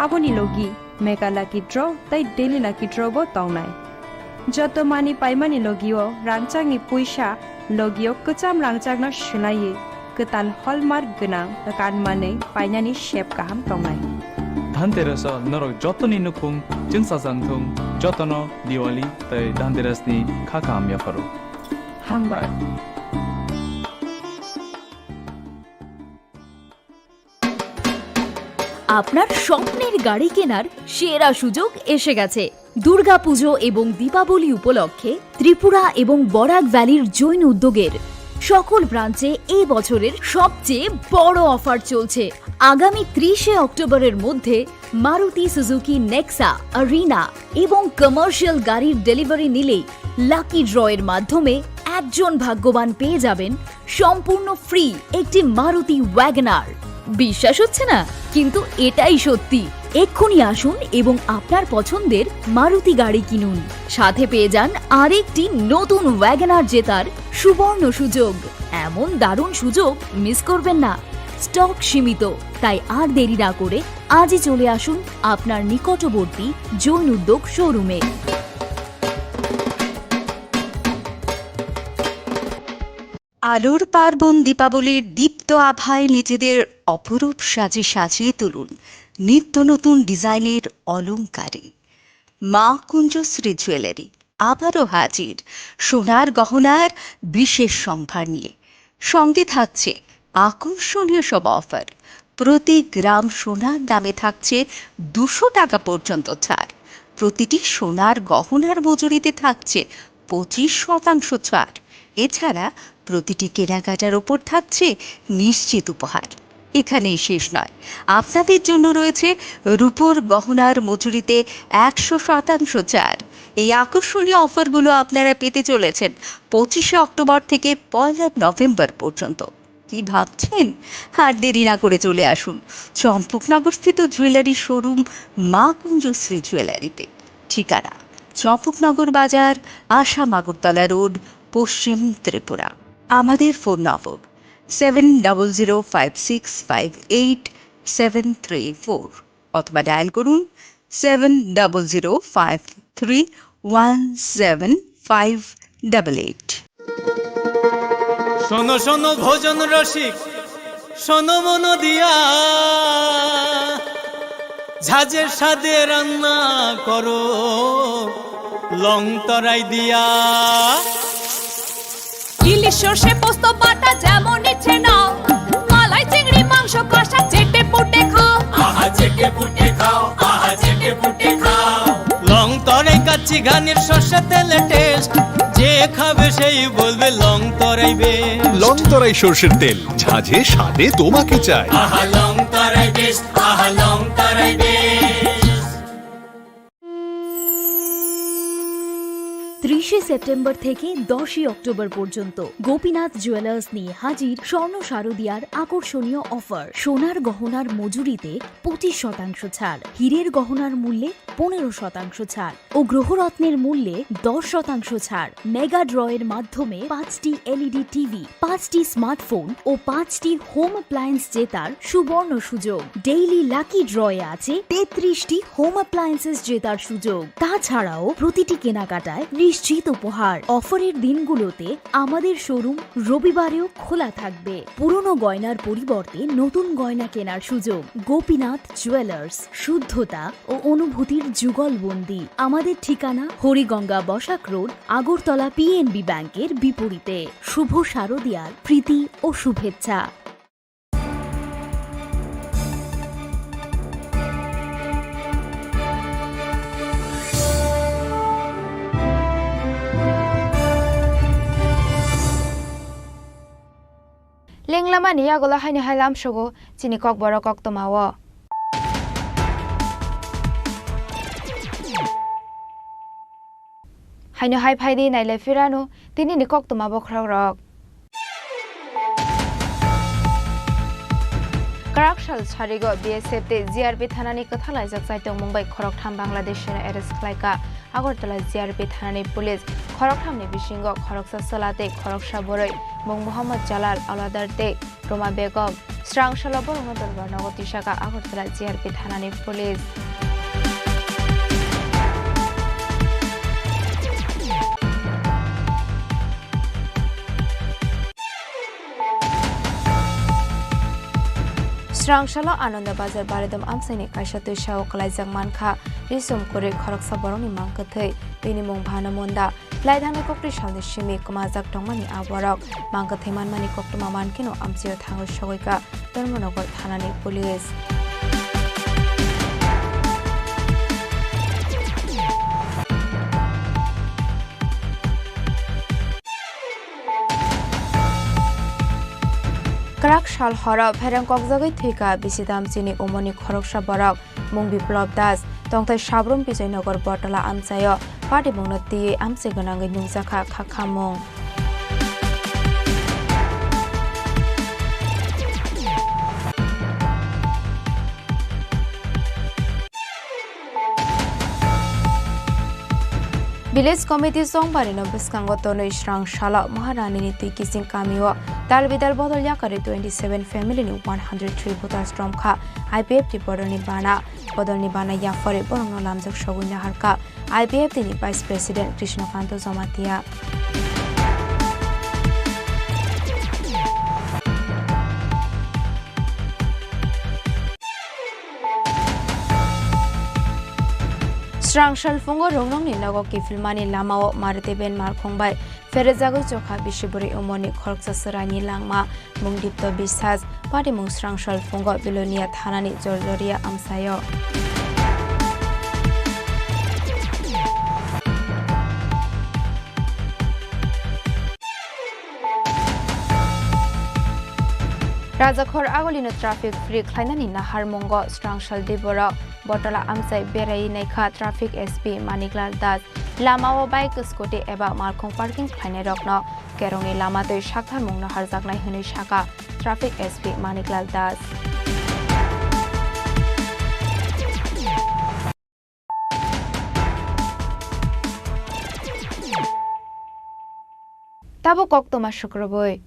aboni logi mega lucky draw tei daily lucky draw bo tongnai. Joto mani paimani logi o rangchak ni puisa logi o kwcham rangchak no swlaiwi kwtal hallmark gwnang kan manwi painani sep kaham tongnai. Dhanteras o norok jotoni nukhung chwngsajak thung, jotono Diwali tei Dhanteras ni kha kaham yapharo. Hambai. আপনার স্বপ্নের গাড়ি কেনার সেরা সুযোগ এসে গেছে। দুর্গাপুজো এবং দীপাবলি উপলক্ষে ত্রিপুরা এবং বরাক ভ্যালির জৈন উদ্যোগের সকল ব্রাঞ্চে এই বছরের সবচেয়ে বড় অফার চলছে। আগামী ত্রিশে অক্টোবরের মধ্যে মারুতি সুজুকি নেক্সা, আরিনা এবং কমার্শিয়াল গাড়ির ডেলিভারি নিলেই লাকি ড্রয়ের মাধ্যমে একজন ভাগ্যবান পেয়ে যাবেন সম্পূর্ণ ফ্রি একটি মারুতি ওয়াগনার। বিশ্বাস হচ্ছে না, কিন্তু এটাই সত্যি। এক্ষুনি আসুন এবং আপনার পছন্দের মারুতি গাড়ি কিনুন, সাথে পেয়ে যান আরেকটি নতুন ওয়াগনার জেতার সুবর্ণ সুযোগ। এমন দারুণ সুযোগ মিস করবেন না। স্টক সীমিত, তাই আর দেরি না করে আজই চলে আসুন আপনার নিকটবর্তী জৈন উদ্যোগ শোরুমে। আলোর পার্বণ দীপাবলির দীপ্ত আভায় নিজেদের অপরূপ সাজে সাজিয়ে তুলুন নিত্য নতুন ডিজাইনের অলংকারে। মা কুঞ্জশ্রী জুয়েলারি আবারও হাজির সোনার গহনার বিশেষ সম্ভার নিয়ে। সঙ্গে থাকছে আকর্ষণীয় সব অফার। প্রতি গ্রাম সোনার দামে থাকছে দুশো টাকা পর্যন্ত ছাড়। প্রতিটি সোনার গহনার মজুরিতে থাকছে পঁচিশ শতাংশ ছাড়। এছাড়া প্রতিটি কেনাকাটার ওপর থাকছে নিশ্চিত উপহার। এখানেই শেষ নয়, আপনাদের জন্য রয়েছে রূপোর গহনার মজুরিতে একশো শতাংশ ছাড়। এই আকর্ষণীয় অফারগুলো আপনারা পেতে চলেছেন পঁচিশে অক্টোবর থেকে পয়লা নভেম্বর পর্যন্ত। কি ভাবছেন? আর দেরি না করে চলে আসুন চম্পকনগরস্থিত জুয়েলারি শোরুম মা কুঞ্জশ্রী জুয়েলারিতে। ঠিকানা: চম্পকনগর বাজার, আসাম আগরতলা রোড, পশ্চিম ত্রিপুরা। আমাদের ফোন নম্বর seven double zero five six five eight seven three four, অথবা ডায়াল করুন seven double zero five three one seven five double eight. শোনো শোনো ভোজন রসিক, শোনো মন দিয়া, ঝাঁঝের স্বাদে রান্না করো লং তরাই দিয়া। ইলিশ সর্ষে পোস্ত বাটা যেমন ইচ্ছে নাও, মালাই চিংড়ি মাংস কষা চেটে পুটে খাও। আহা চেটে পুটে খাও, আহা চেটে পুটে খাও। লং তরাই কাচ্চি ঘানির সর্ষে তেলে টেস্ট, যে খাবে সেই বলবে লং তরাই বেস্ট। লং তরাই সর্ষের তেল, ঝাঁঝে স্বাদে তোমাকে চাই। আহা লং তরাই বেস্ট, আহা লং তরাই বেস্ট। ত্রিশ একুশে সেপ্টেম্বর থেকে দশই অক্টোবর পর্যন্ত গোপীনাথ জুয়েলার্স নিয়ে হাজির স্বর্ণ শারদিয়ার আকর্ষণীয় অফার। সোনার গহনার মজুরিতে পঁচিশ শতাংশ ছাড়, হীরের গহনার মূল্যে পনেরো শতাংশ ছাড় ও গ্রহরত্নের মূল্যে দশ শতাংশ ছাড়। মেগা ড্রয়ের মাধ্যমে পাঁচটি এলইডি টিভি, পাঁচটি স্মার্টফোন ও পাঁচটি হোম অ্যাপ্লায়েন্স জেতার সুবর্ণ সুযোগ। ডেইলি লাকি ড্রয়ে আছে তেত্রিশটি হোম অ্যাপ্লায়েন্সেস জেতার সুযোগ। তাছাড়াও প্রতিটি কেনাকাটায় নিশ্চিত উপহার। অফারের দিনগুলোতে আমাদের শোরুম রবিবারেও খোলা থাকবে। পুরনো গয়নার পরিবর্তে নতুন গয়না কেনার সুযোগ। গোপীনাথ জুয়েলার্স, শুদ্ধতা ও অনুভূতির যুগলবন্দি। আমাদের ঠিকানা হরিগঙ্গা বসাক রোড, আগরতলা পিএনবি ব্যাংকের বিপরীতে। শুভ শারদিয়ার প্রীতি ও শুভেচ্ছা। Lenglamani yagulo haino hai lamsogo chini kokborok koktwmao. Haino hai phaidi nailai phirano tinini koktwma bokhorokrok. Kwrak sal sarigo B S F tei G R P thanani kwthalaijak chaitongmung bai khoroktham Bangladeshino arrest khlaikha. Agartala G R P thanani police khoroktham ni bisingo khoroksa chwla tei khoroksa bwrwi mung Mohammad Jalal Aladar tei Roma Begum. Srang salo borokno dorbar nogo tisaka Agartala G R P thanani police. Srang salo Ananda Bazar Baridom amchaini kaisa twisa o kwlaijak mankha risum kwrwi khoroksa borokni mang kwthwi, bini mung Bhanu Munda. Laithangni koktwi salni simi kwmajak tongmani a borok mang kwthwi manmani koktwma mankhe no amchaio thangwi sogwikha Dharmanagar thanani police. Kwrak sal horo phereng kokjagwi thwikha bisi damchini umorni khoroksa borok mung Biplop Das, tongthai Sabrum Bijoynagar Botala amchaio patimungno twiwi amchai gwnangwi nungjakha kha khamung. Village Committee Chongbarino bwskango tonwi srang salo Maharanini twi kiching kamio dal bidal bodol yakarwi twenty seven family ni one hundred three voters romkha I P F T ni bodolni bana. Bodolni bana yapharwi borokno lamjak sogwi naharkha I P F T ni Vice President Krishnakanto Jamatia. Srang salphungo Rungnungni nogo kiphilmani lamao Maruti van malkhung bai pherejagwi chokha bisi bwrwi umorni khoroksa chwraini langma mung Dipto Biswas, patimung srang salphungo Belonia thanani Jorjoria amchaio. Rajakhor agulino traffic free khlainani naharmungo srang sal diborok Botala amchai beraiwi naikha traffic S P Maniklal Das. Lamao bike, scooty eba malkhung parking khlainairokno kerongni lama twi saktharmung naharjaknai hwnwi sakha traffic S P Maniklal Das. Tabuk koktwma sukrubui.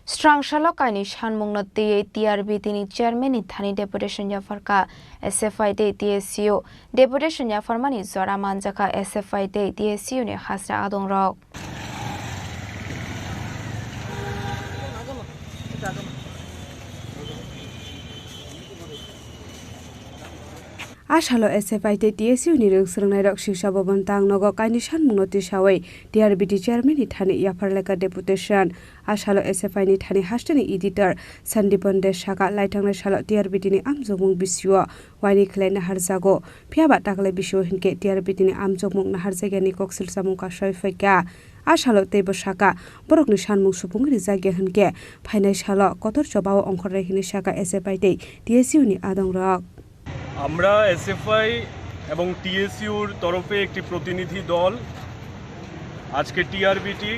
Srang salo kainwi sanmungno twiwi T R B T ni chairman ni thani deputation yapharkha S F I tei T S U. Deputation yapharmani jora manjakha S F I tei T S U ni hasra adongrok. A salo S F I tei T S U ni rwng swrwngnairok Sisha Bhavan tang nogo kainwi sanmungno tisawi T R B T chairman ni thani yapharlaikha deputation. A salo S F I ni thani hasteni editor Sandipan De saka, laithangnai salo T R B T ni amjokmung bisio waini khlai naharjago. Phiya ba taklai bisio hinkhe T R B T ni amjokmung naharjakya ni koksil chamung kasoi phaikha. A salo teibo saka, borokni sanmung supungwi rijakya hinkhe phainai salo kotor chobao ongkhornai hinwi saka S F I tei T S U ni adongrok. আমরা এসএফআই এবং টিএসইউর তরফে একটি প্রতিনিধি দল আজকে TRBT,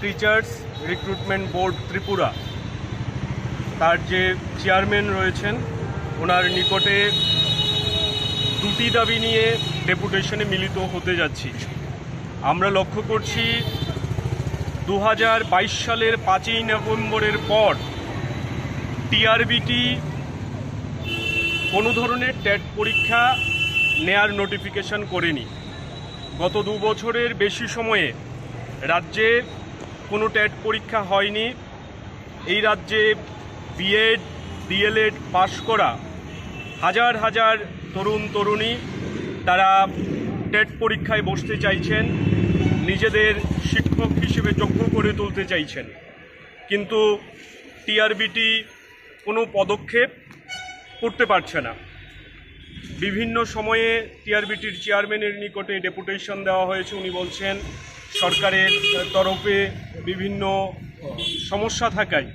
teachers recruitment board Tripura, তার যে চেয়ারম্যান রয়েছেন, ওনার নিকটে দুটি দাবি নিয়ে ডেপুটেশনে মিলিত হতে যাচ্ছি। আমরা লক্ষ্য করছি, দু হাজার বাইশ সালের পাঁচই নভেম্বরের পর টিআরবিটি কোনো ধরনের টেট পরীক্ষা নেয়ার নোটিফিকেশন করেনি। গত দু বছরের বেশি সময়ে রাজ্যে কোনো টেট পরীক্ষা হয়নি। এই রাজ্যে বিএড, ডিএলএড পাশ করা হাজার হাজার তরুণ তরুণী, তারা টেট পরীক্ষায় বসতে চাইছেন, নিজেদের শিক্ষক হিসেবে যোগ্য করে তুলতে চাইছেন, কিন্তু টিআরবিটি কোনো পদক্ষেপ করতে পারছে না। বিভিন্ন সময়ে টিআরবিটির চেয়ারম্যানের নিকটে ডেপুটেশন দেওয়া হয়েছে। উনি বলছেন, সরকারের তরফে বিভিন্ন সমস্যা থাকায়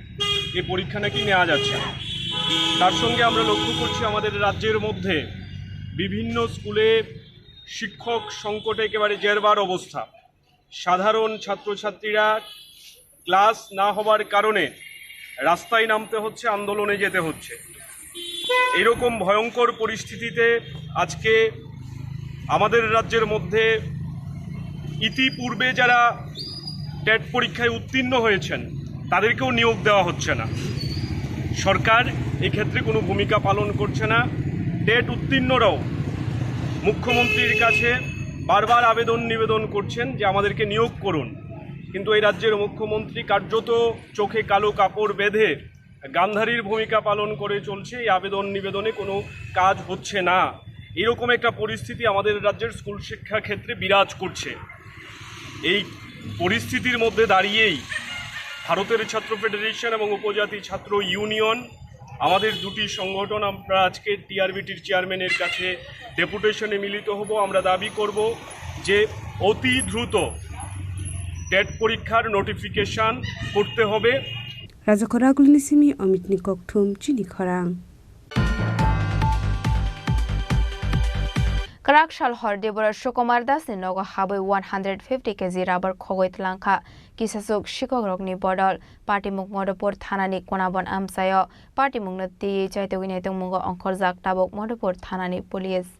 এই পরীক্ষা নাকি নেওয়া যাচ্ছে না। তার সঙ্গে আমরা লক্ষ্য করছি, আমাদের রাজ্যের মধ্যে বিভিন্ন স্কুলে শিক্ষক সংকটে একেবারে জেরবার অবস্থা। সাধারণ ছাত্রছাত্রীরা ক্লাস না হওয়ার কারণে রাস্তায় নামতে হচ্ছে, আন্দোলনে যেতে হচ্ছে। এরকম ভয়ঙ্কর পরিস্থিতিতে আজকে আমাদের রাজ্যের মধ্যে ইতিপূর্বে যারা টেট পরীক্ষায় উত্তীর্ণ হয়েছেন, তাদেরকেও নিয়োগ দেওয়া হচ্ছে না। সরকার এক্ষেত্রে কোনো ভূমিকা পালন করছে না। টেট উত্তীর্ণরাও মুখ্যমন্ত্রীর কাছে বারবার আবেদন নিবেদন করছেন যে আমাদেরকে নিয়োগ করুন, কিন্তু এই রাজ্যের মুখ্যমন্ত্রী কার্যত চোখে কালো কাপড় বেঁধে গান্ধারীর ভূমিকা পালন করে চলছে। এই আবেদন নিবেদনে কোনো কাজ হচ্ছে না। এরকম একটা পরিস্থিতি আমাদের রাজ্যের স্কুল শিক্ষা ক্ষেত্রে বিরাজ করছে। এই পরিস্থিতির মধ্যে দাঁড়িয়েই ভারতের ছাত্র ফেডারেশন এবং উপজাতি ছাত্র ইউনিয়ন, আমাদের দুটি সংগঠন, আমরা আজকে টিআরবিটির চেয়ারম্যানের কাছে ডেপুটেশনে মিলিত হব। আমরা দাবি করব যে অতি দ্রুত টেট পরীক্ষার নোটিফিকেশন করতে হবে। Rajakhor Agulini simi Omitni kokthum chini khorang. Kwrak sal hor Debora Sukumar Das ni nogo habwi one hundred fifty K G rubber khogwi tlangkha kisasuk sikokrokni bodol. Patimung Madhupur thanani Kunabon amchaio. Patimungno twiwi chaitugwi naitongmungo ongkhorjak tabuk Madhupur thanani police.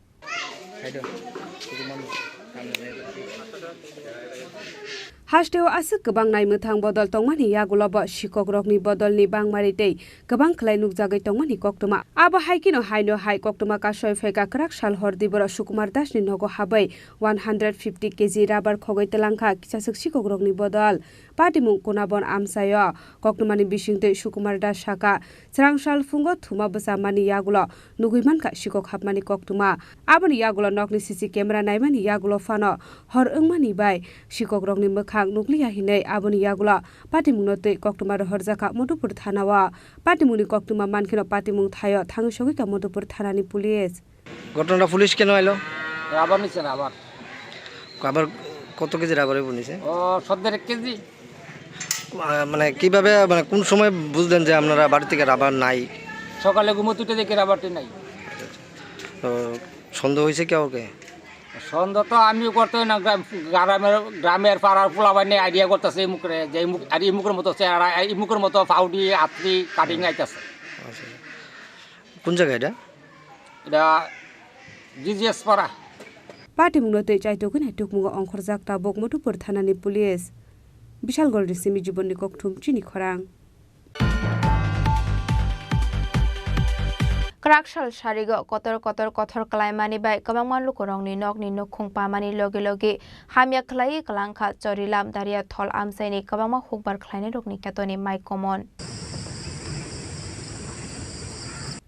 Hasteo aswk kwbang naimwthang bodol tongmani yagulo bo sikokrokni bodolni bangmari tei kwbang khlai nukjagwi tongmani koktwma. Abo hai kheno haino hai koktwma kasoi phaikha kwrak sal hor Debora Sukumar Dasni nogo habwi one hundred fifty K G rubber khogwi tlangkha kisaswk sikokrokni bodol. Patimung Kunabon amchaio koktwmani bisingtwi Sukumar Das sakha, chwrangsal phungo thuma bwchamani yagulo nugwi mankha sikok hapmani koktwma. Aboni yagulo nokni C C camera naimani yagulo phano hor wngmani bai sikokrokni mwkhang nukliya hinwi aboni yagulo patimungno twi koktwma rohorjakha Madhupur thanao. Patimungni koktwma mankheno patimung thaio thangwi sogwikha Madhupur thanani police. ঘটনাটা পুলিশ কেন এলো? রাবার নিচ্ছে, রাবার। আবার কত KG rubber নিছে? ও, সতেরো কেজি। আহ, মানে, কিভাবে, মানে, কোন সময় বুঝলেন যে আপনারা বাড়ি থেকে রাবার নাই? সকালে ঘুমো তুলতে দেখি রাবারটি নাই। তো সন্দেহ হয়েছে কাউকে? সন্দেহ তো আমিও করতে না, গ্রাম-, গ্রামের, গ্রামের পাড়ার পোলাপান নিয়ে আইডিয়া করতেছে এই মুখে, যে এই মুখ, আর এই মুখের মতো চেহারা, এই মুখের মতো পাউডি, আত্রি, কাটিং আইতাছে। আচ্ছা। কোন জায়গা এটা? এটা জিজিএস পাড়া। Patimungno twi chaitugwi naitukmungo ongkhorjak tabuk Madhupur thanani police. Bishalgolni simi Jibonni kokthum chini khorang. Kwrak sal sarigo kotor kotor kothor kalaimani bai kwbangma lukurokni nokni nukhung pamani logi logi hamya khlaiwi kwlangkha Chorilam Daria Thol amchaini kwbangma hukbar khlainairokni khetoni mai komon.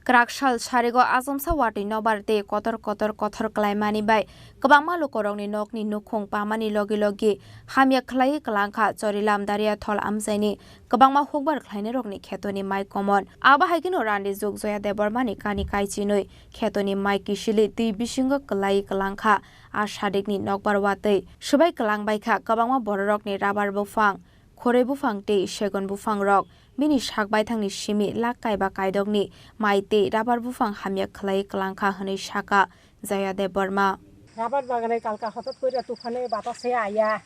Kwrak sal sarigo achomsa watwi nobar tei kotor kotor kothor khlaimani bai kwbangma lukurokni nokni nukhung pamani logi logi hamya khlaiwi kwlangkha Chorilam Daria Thol amchaini kwbangma hukbar khlainairokni khetoni mai komon. Abo hai kheno randi jug Joya Debbarmani kani kaichinwi khetoni mai kisili twi bisingo kwlaiwi kwlangkha. A sadikni nokbar watwi swbai kwlangbaikha kwbangma bororokni rabar buphang, khoroi buphang tei segon buphangrok. Bini sak baithangni simi lak kaiba kaidokni mai tei rabar buphang hamya khlai kwlangkha hwnwi sakha Jaya Debbarma. Rabar bagane kalka hotot koira tufane batase aya,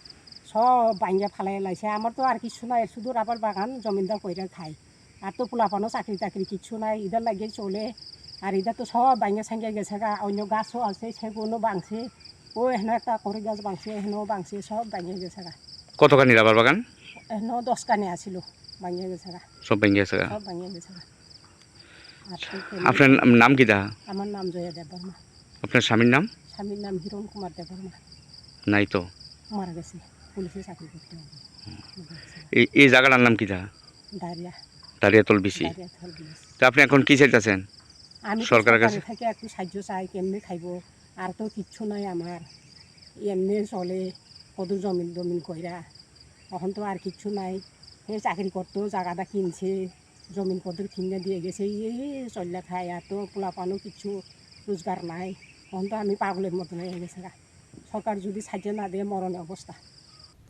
sob bangya phalai laise. Amar to ar kichu nai, sudu rabar bagan jomindar koira khai. Ar to pulapano chakri takri kichu nai, idar lagi chole. Ar idar to sob bangya sangya gesega, onyo gaso ase, seguno bangse, o ehno ekta kori gas bangse, ehno bangse, sob bangya gesega. কতখানি রাবার বাগান? Ehno dos kani asilo, bangya gesega. সব ভেঙে গেছে গা। Sob bangya gesega. Ar to kene আপনার নাম, নাম কি দা? Amar nam Joya Debbarma. আপনার স্বামীর নাম? স্বামীর নাম হিরণ কুমার দেববর্মা। নাই তো। মারা গেছে, পুলিশে চাকরি করতে হবে। এই, এই জায়গাটার নাম কি দা? দারিয়া। দারিয়াতল বিসি। দারিয়াতল বিসি। তো আপনি এখন কি চাইতেছেন? আমি তো সরকারের কাছে? সরকারের থেকে একটু সাহায্য চাই, কেমনে খাইবো? আর তো কিচ্ছু নাই আমার, এমনি চলে, কত জমিন টমিন কইরা, এখন তো আর কিচ্ছু নাই। হে চাকরি করতো, জায়গাটা কিনছে, জমিন কদর কিনে দিয়ে গেছে, এই চললে খায়। আর তো পোলাপানও কিছু রোজগার নাই, এখন তো আমি পাগলের মতন হয়ে গেছে গা। সরকার যদি সাহায্য না দিয়ে, মরণের অবস্থা।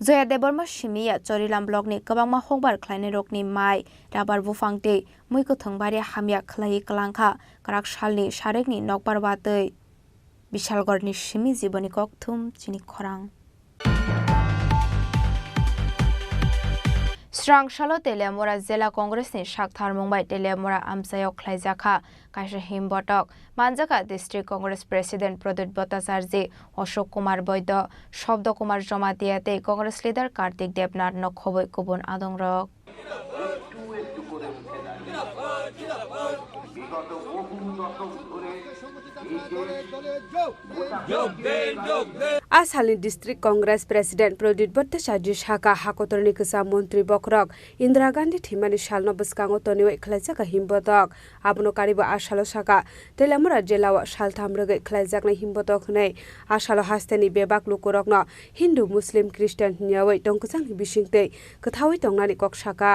Joya Debbarma simi ya Chorilam block ni kwbangma hokbar khlainai rokni mai, rabar buphang tei mui kwthwng bari hamya khlaiwi kwlangkha kwrak salni sarekni nokbar watwi. Bishalgarhni simi Jiboni Kokthum chini khorang. Srang salo Teliamura Jela Congress ni sak tharmung bai Teliamura amchaio khlaijakha kaisa himbotok. Manjakha District Congress President Pradut Bhattacharjee, Ashok Kumar Baidya, Shabda Kumar Jamatia tei Congress leader Kartik Debnath no khobwi kubun adongrok. A salni District Congress President Pradut Bhattacharjee saka, hakotorni kwcham montri bokhorok Indira Gandhi thwimani salno bwskango toniwi khlaijak himbotok. Abono karibo a salo saka, Teliamura jilao saltham rwgwi khlaijaknai himbotok hwnwi a salo hasteni bebak lukurokno Hindu, Muslim, Christian hwnyawi tongkwchangni bisingtwi kwthawi tongnani kok saka.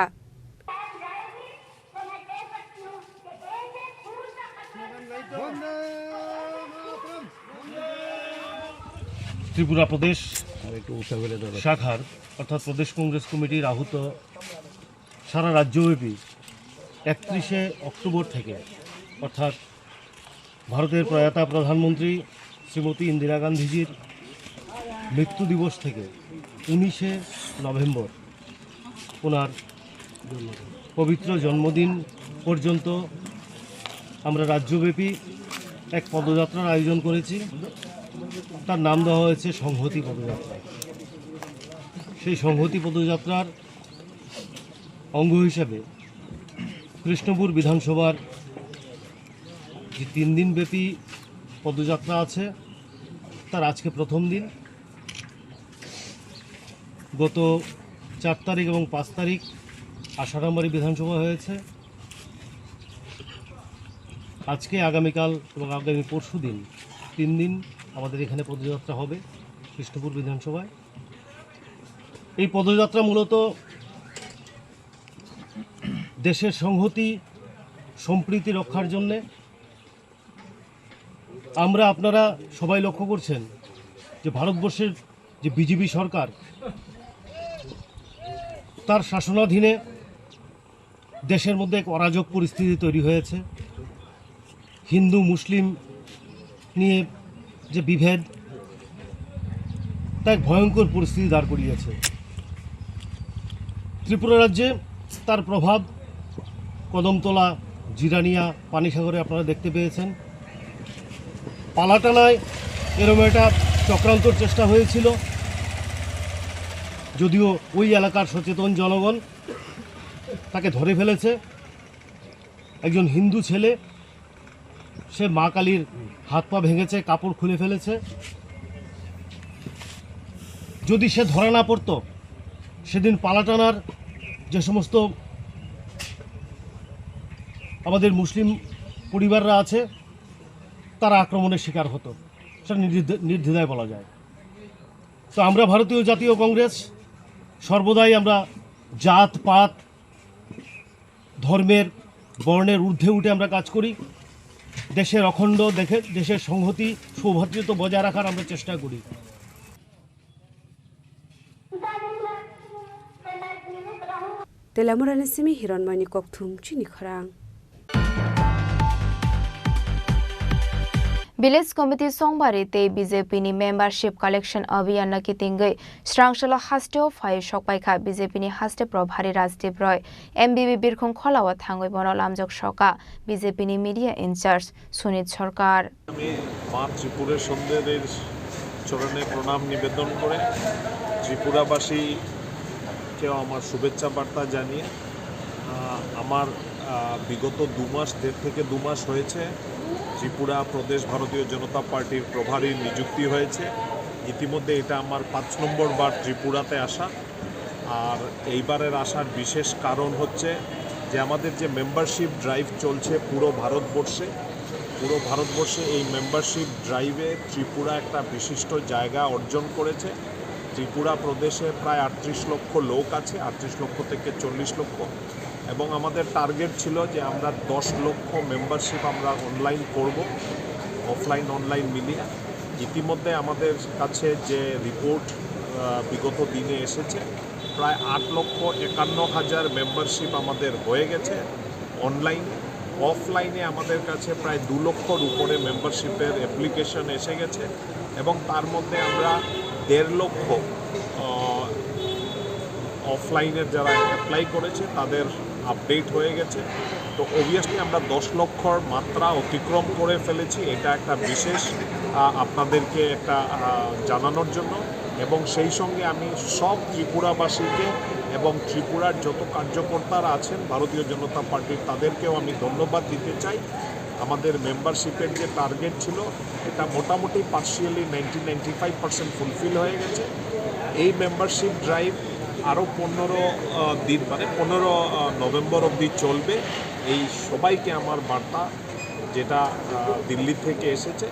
Tripura প্রদেশ শাখার অর্থাৎ প্রদেশ কংগ্রেস কমিটির আহ্বানে সারা রাজ্যব্যাপী একত্রিশে অক্টোবর থেকে অর্থাৎ ভারতের প্রয়াতা প্রধানমন্ত্রী শ্রীমতী ইন্দিরা গান্ধীজির মৃত্যু দিবস থেকে উনিশে নভেম্বর ওনার পবিত্র জন্মদিন পর্যন্ত আমরা রাজ্যব্যাপী এক পদযাত্রার আয়োজন করেছি। তার নাম দেওয়া হয়েছে সংহতি পদযাত্রা। সেই সংহতি পদযাত্রার অঙ্গ হিসাবে কৃষ্ণপুর বিধানসভার যে তিন দিনব্যাপী পদযাত্রা আছে, তার আজকে প্রথম দিন। গত চার তারিখ এবং পাঁচ তারিখ আশারামবাড়ি বিধানসভা হয়েছে। আজকে, আগামীকাল এবং আগামী পরশু দিন, তিন দিন আমাদের এখানে পদযাত্রা হবে কৃষ্ণপুর বিধানসভায়। এই পদযাত্রা মূলত দেশের সংহতি, সম্প্রীতি রক্ষার জন্যে। আমরা, আপনারা সবাই লক্ষ্য করছেন যে ভারতবর্ষের যে বিজেপি সরকার, তার শাসনাধীনে দেশের মধ্যে এক অরাজক পরিস্থিতি তৈরি হয়েছে। হিন্দু মুসলিম নিয়ে যে বিভেদ, তা এক ভয়ঙ্কর পরিস্থিতি দাঁড় করিয়েছে। ত্রিপুরা রাজ্যে তার প্রভাব কদমতলা, জিরানিয়া, পানিসাগরে আপনারা দেখতে পেয়েছেন। পালাটানায় এরম একটা চক্রান্তর চেষ্টা হয়েছিল, যদিও ওই এলাকার সচেতন জনগণ তাকে ধরে ফেলেছে। একজন হিন্দু ছেলে, সে মা কালীর হাত পা ভেঙেছে, কাপড় খুলে ফেলেছে। যদি সে ধরা না পড়তো, সেদিন পালাটানার যে সমস্ত আমাদের মুসলিম পরিবাররা আছে, তারা আক্রমণের শিকার হতো, সেটা নির্দ্বিধ-, নির্দ্বিধায় বলা যায়। তো আমরা ভারতীয় জাতীয় কংগ্রেস সর্বদাই আমরা জাত পাত, ধর্মের, বর্ণের ঊর্ধ্বে উঠে আমরা কাজ করি। দেশের অখণ্ড দেখে, দেশের সংহতি, সৌভ্রাতৃত্ব বজায় রাখার আমরা চেষ্টা করি। Telamurani simi Hironmoyni kokthum chini khorang. Village Committee Songbari tei B J P ni Membership Collection Abhiyan no kitingwi Srangsalo hasteo phai sokpaikha B J P ni haste probhari Rajdeep Roy. M B B Birkhung Kholao thangwi bono lamjok soka B J P ni Media in-charge Sunit Sarkar. আমি মা ত্রিপুরেশ্বরীর চরণে প্রণাম নিবেদন করে ত্রিপুরাবাসীকেও আমার শুভেচ্ছা বার্তা জানিয়ে, আহ, আমার, আহ, বিগত দু মাস, দেড় থেকে দু মাস হয়েছে ত্রিপুরা প্রদেশ ভারতীয় জনতা পার্টির প্রভারী নিযুক্তি হয়েছে। ইতিমধ্যে এটা আমার পাঁচ নম্বর বার ত্রিপুরাতে আসা। আর এইবারের আসার বিশেষ কারণ হচ্ছে যে আমাদের যে মেম্বারশিপ ড্রাইভ চলছে পুরো ভারতবর্ষে, পুরো ভারতবর্ষে এই মেম্বারশিপ ড্রাইভে ত্রিপুরা একটা বিশিষ্ট জায়গা অর্জন করেছে। ত্রিপুরা প্রদেশে প্রায় আটত্রিশ লক্ষ লোক আছে, আটত্রিশ লক্ষ থেকে চল্লিশ লক্ষ, এবং আমাদের টার্গেট ছিল যে আমরা দশ লক্ষ মেম্বারশিপ আমরা অনলাইন করব, অফলাইন অনলাইন মিলিয়ে। ইতিমধ্যে আমাদের কাছে যে রিপোর্ট, আহ, বিগত দিনে এসেছে, প্রায় আট লক্ষ একান্ন হাজার মেম্বারশিপ আমাদের হয়ে গেছে অনলাইনে। অফলাইনে আমাদের কাছে প্রায় দু লক্ষর উপরে মেম্বারশিপের অ্যাপ্লিকেশন এসে গেছে, এবং তার মধ্যে আমরা দেড় লক্ষ, আহ, অফলাইনের যারা অ্যাপ্লাই করেছে তাদের আপডেট হয়ে গেছে। তো অবভিয়াসলি আমরা দশ লক্ষর মাত্রা অতিক্রম করে ফেলেছি। এটা একটা বিশেষ, আহ, আপনাদেরকে একটা, আহ, জানানোর জন্য। এবং সেই সঙ্গে আমি সব ত্রিপুরাবাসীকে এবং ত্রিপুরার যত কার্যকর্তারা আছেন ভারতীয় জনতা পার্টির, তাদেরকেও আমি ধন্যবাদ দিতে চাই। আমাদের মেম্বারশিপের যে টার্গেট ছিল, এটা মোটামুটি partially ninety ninety five percent fulfil হয়ে গেছে। এই মেম্বারশিপ ড্রাইভ আরও পনেরো, আহ, দিন, মানে পনেরো, আহ, নভেম্বর অবধি চলবে। এই সবাইকে আমার বার্তা, যেটা, আহ, দিল্লি থেকে এসেছে,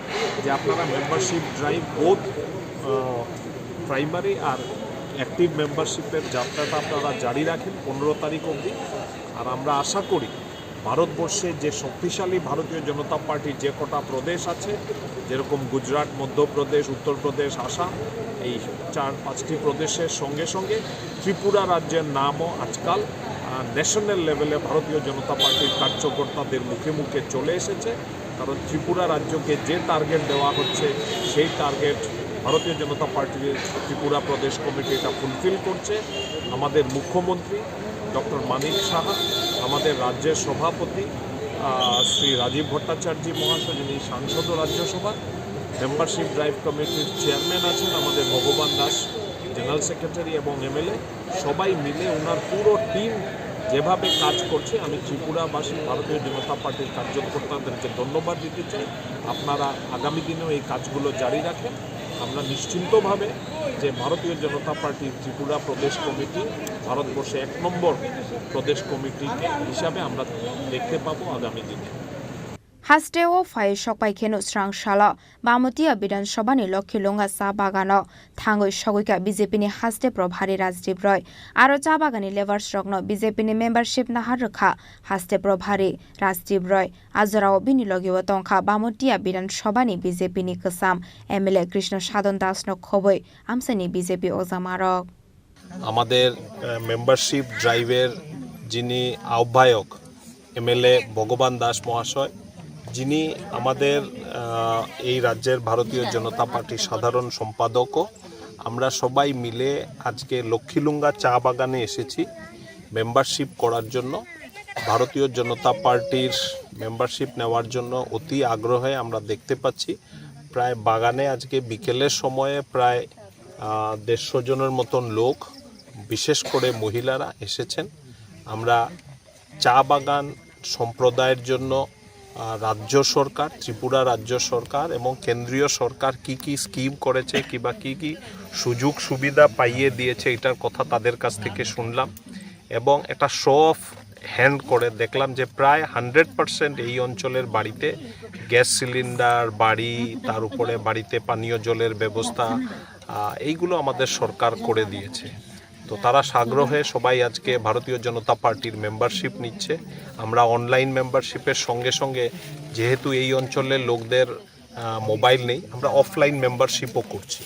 যে আপনারা মেম্বারশিপ ড্রাইভ বোথ, আহ, প্রাইমারি আর অ্যাক্টিভ মেম্বারশিপের যাত্রাটা আপনারা জারি রাখেন পনেরো তারিখ অবধি। আর আমরা আশা করি ভারতবর্ষে যে শক্তিশালী ভারতীয় জনতা পার্টির যে কটা প্রদেশ আছে, যেরকম গুজরাট, মধ্যপ্রদেশ, উত্তরপ্রদেশ, আসাম, এই চার পাঁচটি প্রদেশের সঙ্গে সঙ্গে ত্রিপুরা রাজ্যের নামও আজকাল, আহ, ন্যাশনাল লেভেলে ভারতীয় জনতা পার্টির কার্যকর্তাদের মুখে মুখে চলে এসেছে। কারণ ত্রিপুরা রাজ্যকে যে টার্গেট দেওয়া হচ্ছে, সেই টার্গেট ভারতীয় জনতা পার্টির ত্রিপুরা প্রদেশ কমিটি এটা ফুলফিল করছে। আমাদের মুখ্যমন্ত্রী ডক্টর মানিক সাহা, আমাদের রাজ্যের সভাপতি, আহ, শ্রী রাজীব ভট্টাচার্য মহাশয়, যিনি সাংসদ ও রাজ্যসভা, মেম্বারশিপ ড্রাইভ কমিটির চেয়ারম্যান আছেন আমাদের ভগবান দাস, জেনারেল সেক্রেটারি এবং এমএলএ, সবাই মিলে ওনার পুরো টিম যেভাবে কাজ করছে, আমি ত্রিপুরাবাসী ভারতীয় জনতা পার্টির কার্যকর্তাদেরকে ধন্যবাদ দিতে চাই। আপনারা আগামী দিনেও এই কাজগুলো জারি রাখেন। আমরা নিশ্চিন্তভাবে যে ভারতীয় জনতা পার্টি ত্রিপুরা প্রদেশ কমিটি ভারতবর্ষে এক নম্বর প্রদেশ কমিটি হিসাবে আমরা দেখতে পাবো আগামী দিনে। Hasteo phai sokpai kheno Srangsalo Bamotia Bidhan Sabhani Lokhi Lunga cha bagano thangwi sogwikha B J P ni haste probhari Rajdeep Roy. Aro cha bagani labours rokno B J P ni membership nahar rwkha haste probhari Rajdeep Roy. A jorao bini logio tongkha Bamotia Bidhan Sabhani B J P ni kwcham M L A Krishna Sadhan Das no khobwi amchaini B J P ojamarok. আমাদের, আহ, মেম্বারশিপ ড্রাইভের যিনি আহ্বায়ক, এমএলএ ভগবান দাস মহাশয়, যিনি আমাদের, আহ, এই রাজ্যের ভারতীয় জনতা পার্টির সাধারণ সম্পাদকও। আমরা সবাই মিলে আজকে লক্ষ্মীলুঙ্গা চা বাগানে এসেছি মেম্বারশিপ করার জন্য। ভারতীয় জনতা পার্টির মেম্বারশিপ নেওয়ার জন্য অতি আগ্রহে আমরা দেখতে পাচ্ছি। প্রায় বাগানে আজকে বিকেলের সময়ে প্রায়, আহ, দেড়শো জনের মতন লোক, বিশেষ করে মহিলারা এসেছেন। আমরা চা বাগান সম্প্রদায়ের জন্য, আহ, রাজ্য সরকার, ত্রিপুরা রাজ্য সরকার এবং কেন্দ্রীয় সরকার কি কি স্কিম করেছে কিংবা কি কি সুযোগ সুবিধা পাইয়ে দিয়েছে, এটার কথা তাদের কাছ থেকে শুনলাম। এবং একটা শো অফ হ্যান্ড করে দেখলাম যে প্রায় হান্ড্রেড পার্সেন্ট এই অঞ্চলের বাড়িতে গ্যাস সিলিন্ডার, বাড়ি, তার উপরে বাড়িতে পানীয় জলের ব্যবস্থা, আহ, এইগুলো আমাদের সরকার করে দিয়েছে। তো তারা সাগ্রহে সবাই আজকে ভারতীয় জনতা পার্টির মেম্বারশিপ নিচ্ছে। আমরা অনলাইন মেম্বারশিপের সঙ্গে সঙ্গে, যেহেতু এই অঞ্চলের লোকদের, আহ, মোবাইল নেই, আমরা অফলাইন মেম্বারশিপও করছি।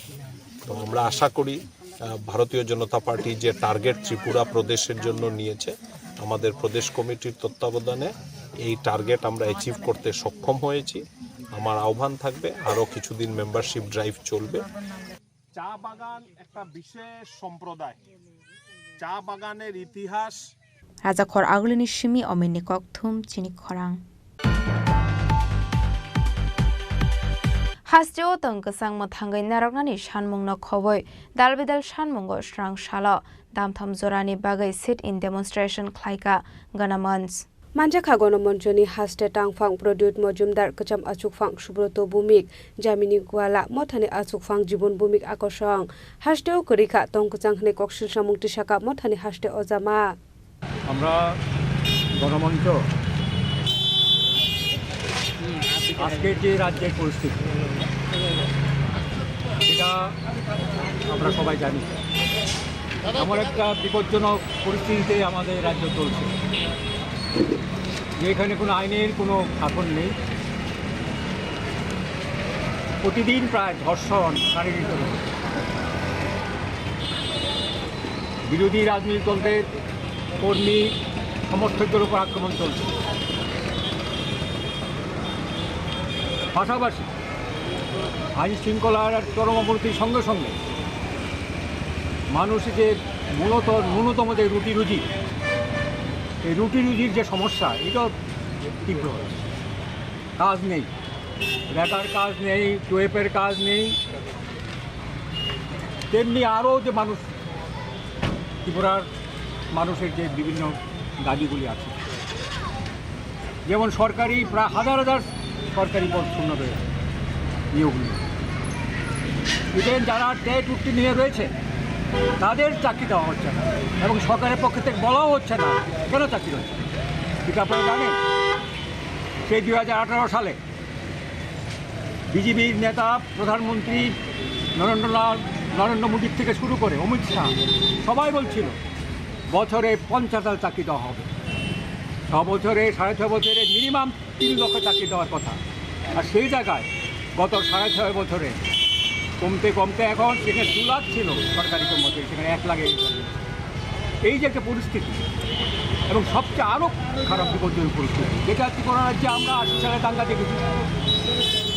তো আমরা আশা করি, আহ, ভারতীয় জনতা পার্টি যে টার্গেট ত্রিপুরা প্রদেশের জন্য নিয়েছে, আমাদের প্রদেশ কমিটির তত্ত্বাবধানে এই টার্গেট আমরা অ্যাচিভ করতে সক্ষম হয়েছি। আমার আহ্বান থাকবে, আরও কিছুদিন মেম্বারশিপ ড্রাইভ চলবে। চা বাগান একটা বিশেষ সম্প্রদায়। চা বাগানের ইতিহাস Rajakhor Agulini simi ominni kokthum chini khorang. Hasteo tong kwchang mwthangwi narwknani sanmungno khobwi dalbidal sanmungo swrang salo damtham jorani bagwi sit-in demonstration khlaikha Ganamanch. Manjakha Ganamanchoni haste tangphang Pradyut Majumdar, kwcham achukphang Subroto Bhumik, Jamini Gwala, mothani achukphang Jibon Bhumik akosong. Hasteo kwrwikha tong kwchang hwnwi koksil samung tisakha mothani haste ojama. আমরা গণমঞ্চ আজকের যে রাজ্যের পরিস্থিতি, সেটা আমরা সবাই জানি। এমন একটা বিপজ্জনক পরিস্থিতিতে আমাদের রাজ্য চলছে, যেখানে কোনো আইনের কোনো শাসন নেই। প্রতিদিন প্রায় ধর্ষণ, নারী নির্যাতন। বিরোধী রাজনৈতিক দলদের কর্মী সমর্থকদের উপর আক্রমণ চলছে। পাশাপাশি আইন শৃঙ্খলার চরম অবনতির সঙ্গে সঙ্গে মানুষ যে মূলত ন্যূনতম যে রুটি রুজি, এই রুটি রুজির যে সমস্যা, এটাও তীব্র হচ্ছে। কাজ নেই, বেকার কাজ নেই, টুয়েপের কাজ নেই, তেমনি আরও যে মানুষ, ত্রিপুরার মানুষের যে বিভিন্ন দাবিগুলি আছে, যেমন সরকারি প্রায় হাজার হাজার সরকারি পদ শূন্য রয়েছে, নিয়োগ নিয়ে। ইভেন যারা টেট উত্তীর্ণ হয়ে রয়েছে, তাদের চাকরি দেওয়া হচ্ছে না এবং সরকারের পক্ষ থেকে বলাও হচ্ছে না কেন চাকরি হচ্ছে। কিন্তু আপনারা জানেন, সেই দুই হাজার আঠারো সালে বিজেপির নেতা প্রধানমন্ত্রী নরেন্দ্রলাল, নরেন্দ্র মোদীর থেকে শুরু করে অমিত শাহ, সবাই বলছিল বছরে পঞ্চাশ হাজার চাকরি দেওয়া হবে। ছ বছরে, সাড়ে ছ বছরে মিনিমাম তিন লক্ষ চাকরি দেওয়ার কথা। আর সেই জায়গায় গত সাড়ে ছয় বছরে কমতে কমতে এখন সেখানে দু লাখ ছিল সরকারি কর্মচারী, সেখানে এক লাখ এই। এই যে একটা পরিস্থিতি এবং সবচেয়ে আরও খারাপ বিপজ্জনক পরিস্থিতি, যেটা ত্রিপুরা রাজ্যে আমরা আশি সালে দাঙ্গা দেখেছি,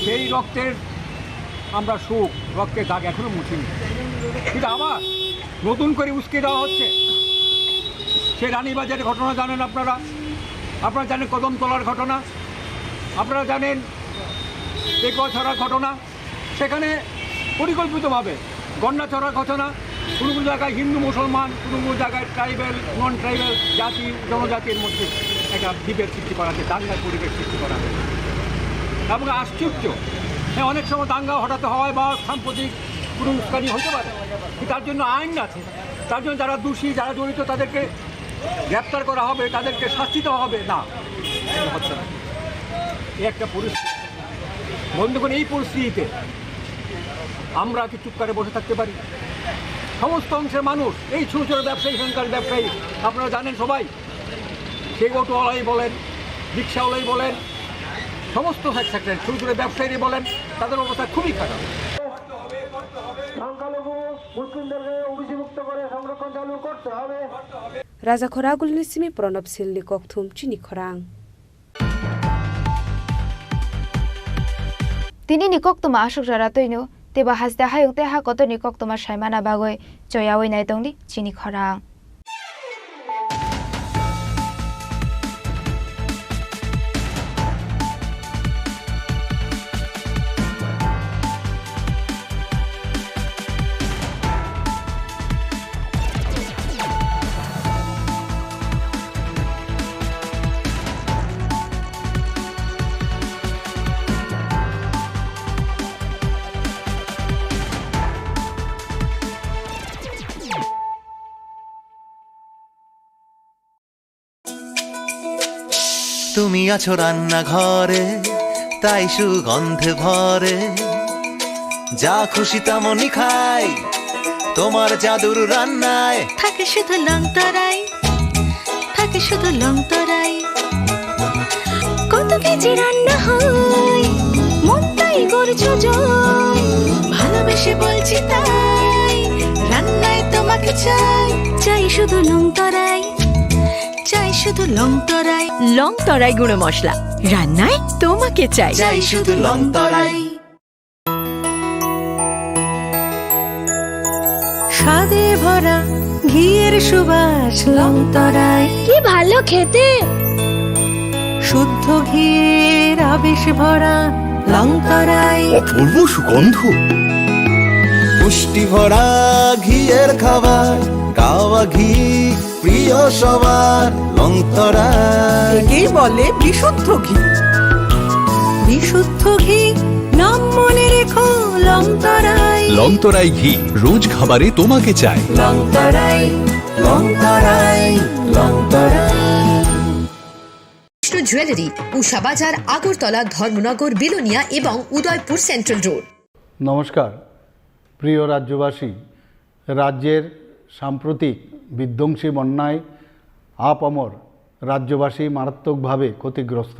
সেই রক্তের আমরা শোক, রক্তের দাগ এখনো মুছেনি। কিন্তু আবার নতুন করে উস্কে দেওয়া হচ্ছে। সেই রানীবাজারের ঘটনা জানেন আপনারা, আপনারা জানেন কদমতলার ঘটনা, আপনারা জানেন পেকুয়াছড়ার ঘটনা। সেখানে পরিকল্পিতভাবে গন্ডাছড়ার ঘটনা, কোনো কোনো জায়গায় হিন্দু মুসলমান, কোনো কোনো জায়গায় ট্রাইবাল, নন ট্রাইবাল জাতি, জনজাতির মধ্যে একটা বিভেদ সৃষ্টি করা হচ্ছে, দাঙ্গার পরিবেশ সৃষ্টি করা হচ্ছে। এবং আশ্চর্য, হ্যাঁ, অনেক সময় দাঙ্গা হঠাৎ হয় বা সাম্প্রতিক কোনো উস্কানি হতে পারে, কিন্তু তার জন্য আইন আছে, তার জন্য যারা দোষী, যারা জড়িত, তাদেরকে গ্রেপ্তার করা হবে, তাদেরকে শাস্তি দেওয়া হবে। না, এটা হচ্ছে না। এই একটা পরিস্থিতি। বন্ধুগণ, এই পরিস্থিতিতে আমরা কি চুপ করে বসে থাকতে পারি? সমস্ত অংশের মানুষ, এই ছোট ছোট ব্যবসায়ী, এখানকার ব্যবসায়ী, আপনারা জানেন সবাই, সেই অটোওয়ালাই বলেন, রিক্সাওয়ালাই বলেন, সমস্ত সেক-, সেক্টর, ছোট ছোট ব্যবসায়ী বলেন, তাদের অবস্থা খুবই খারাপ। সংখ্যালঘু মুসলিমদেরকে ওবিসি মুক্ত করে সংরক্ষণ চালু করতে হবে। Rajakhor Agulini simi Pranab Silni kokthum chini khorang. Tini ni koktwma aswk jora twino, teibo haste hayung tei ha kotor ni koktwma saimana bagwi choyawi nai tongdi chini khorang. তুমি আছো রান্নাঘরে, তাই সুগন্ধে ভরে। যা খুশি তেমনই খাই, তোমার জাদুর রান্নায়। থাকে শুধু লং তরাই, থাকে শুধু লং তরাই। কত কেজি রান্না হয়, মনটাই করছো জয়। ভালোবেসে বলছি তাই, রান্নায় তোমাকে চাই। চাই শুধু লং তরাই, চাই শুধু লং তরাই। লং তরাই গুঁড়ো মশলা, রান্নায় তোমাকে চাই। চাই শুধু লং তরাই। স্বাদে ভরা ঘিয়ের সুবাস লং তরাই। কি ভালো খেতে। শুদ্ধ ঘিয়ের আবেশ ভরা লং তরাই। অপূর্ব সুগন্ধ। পুষ্টি ভরা ঘিয়ের খাবার, গাওয়া ঘি প্রিয় সবার, লং তরাই। একেই বলে বিশুদ্ধ ঘি। বিশুদ্ধ ঘি, নাম মনে রেখো, লং তরাই। লং তরাই ঘি, রোজ খাবারে তোমাকে চাই। লং তরাই, লং তরাই, লং তরাই। কৃষ্ণ জুয়েলারি, উষা বাজার, আগরতলা, ধর্মনগর, বিলোনিয়া এবং উদয়পুর সেন্ট্রাল রোড। নমস্কার প্রিয় রাজ্যবাসী, রাজ্যের সাম্প্রতিক বিধ্বংসী বন্যায় আপামর রাজ্যবাসী মারাত্মকভাবে ক্ষতিগ্রস্ত।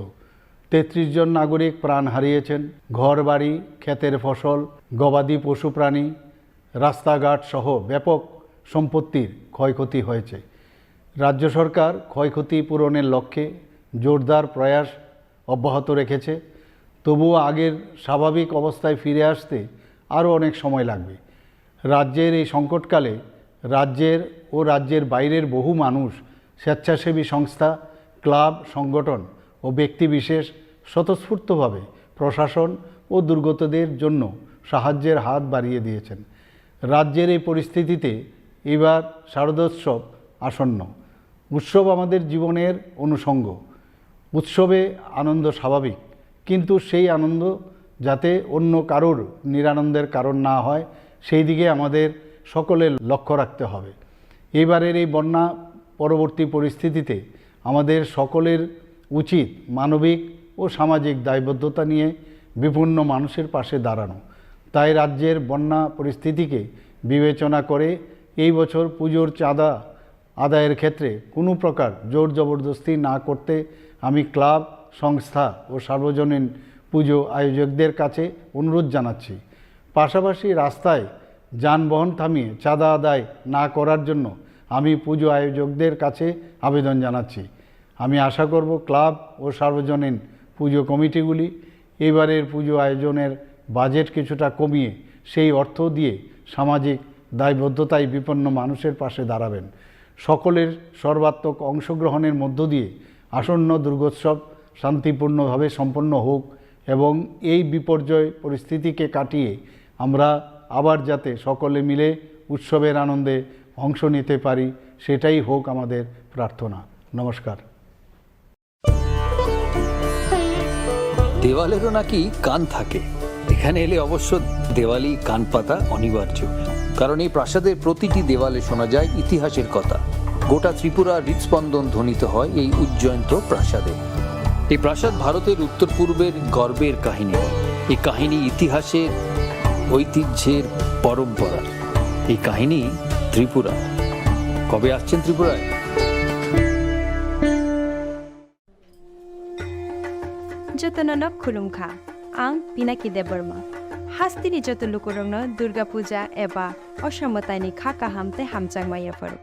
তেত্রিশ জন নাগরিক প্রাণ হারিয়েছেন। ঘরবাড়ি, ক্ষেতের ফসল, গবাদি পশুপ্রাণী, রাস্তাঘাট সহ ব্যাপক সম্পত্তির ক্ষয়ক্ষতি হয়েছে। রাজ্য সরকার ক্ষয়ক্ষতি পূরণের লক্ষ্যে জোরদার প্রয়াস অব্যাহত রেখেছে। তবুও আগের স্বাভাবিক অবস্থায় ফিরে আসতে আরও অনেক সময় লাগবে। রাজ্যের এই সংকটকালে রাজ্যের ও রাজ্যের বাইরের বহু মানুষ, স্বেচ্ছাসেবী সংস্থা, ক্লাব, সংগঠন ও ব্যক্তিবিশেষ স্বতঃস্ফূর্তভাবে প্রশাসন ও দুর্গতদের জন্য সাহায্যের হাত বাড়িয়ে দিয়েছেন। রাজ্যের এই পরিস্থিতিতে এবার শারদোৎসব আসন্ন। উৎসব আমাদের জীবনের অনুষঙ্গ। উৎসবে আনন্দ স্বাভাবিক, কিন্তু সেই আনন্দ যাতে অন্য কারোর নিরানন্দের কারণ না হয়, সেই দিকে আমাদের সকলের লক্ষ্য রাখতে হবে। এবারের এই বন্যা পরবর্তী পরিস্থিতিতে আমাদের সকলের উচিত মানবিক ও সামাজিক দায়বদ্ধতা নিয়ে বিপন্ন মানুষের পাশে দাঁড়ানো। তাই রাজ্যের বন্যা পরিস্থিতিকে বিবেচনা করে এই বছর পুজোর চাঁদা আদায়ের ক্ষেত্রে কোনো প্রকার জোর জবরদস্তি না করতে আমি ক্লাব, সংস্থা ও সার্বজনীন পুজো আয়োজকদের কাছে অনুরোধ জানাচ্ছি। পাশাপাশি রাস্তায় যানবাহন থামিয়ে চাঁদা আদায় না করার জন্য আমি পুজো আয়োজকদের কাছে আবেদন জানাচ্ছি। আমি আশা করব ক্লাব ও সার্বজনীন পুজো কমিটিগুলি এবারের পুজো আয়োজনের বাজেট কিছুটা কমিয়ে সেই অর্থ দিয়ে সামাজিক দায়বদ্ধতায় বিপন্ন মানুষের পাশে দাঁড়াবেন। সকলের সর্বাত্মক অংশগ্রহণের মধ্য দিয়ে আসন্ন দুর্গোৎসব শান্তিপূর্ণভাবে সম্পন্ন হোক এবং এই বিপর্যয় পরিস্থিতিকে কাটিয়ে আমরা আবার যাতে সকলে মিলে উৎসবের আনন্দে অংশ নিতে পারি, সেটাই হোক আমাদের প্রার্থনা। নমস্কার। দেওয়ালেরও নাকি কান থাকে। এখানে এলে অবশ্য দেওয়ালি কান পাতা অনিবার্য, কারণ এই প্রাসাদের প্রতিটি দেওয়ালে শোনা যায় ইতিহাসের কথা। গোটা ত্রিপুরার হৃদস্পন্দন ধ্বনিত হয় এই উজ্জয়ন্ত প্রাসাদে। এই প্রাসাদ ভারতের উত্তর পূর্বের গর্বের কাহিনী। এই কাহিনী ইতিহাসের, ঐতিহ্যের, পরম্পরার। এই কাহিনী ত্রিপুরা। কবে আসছেন ত্রিপুরায়? Jotono no khulumkha, ang Pinaki Debbarma. Hasteni joto lukurokno Durga Puja eba Osha mwtaini kha kaham tei hamjakma yapharo.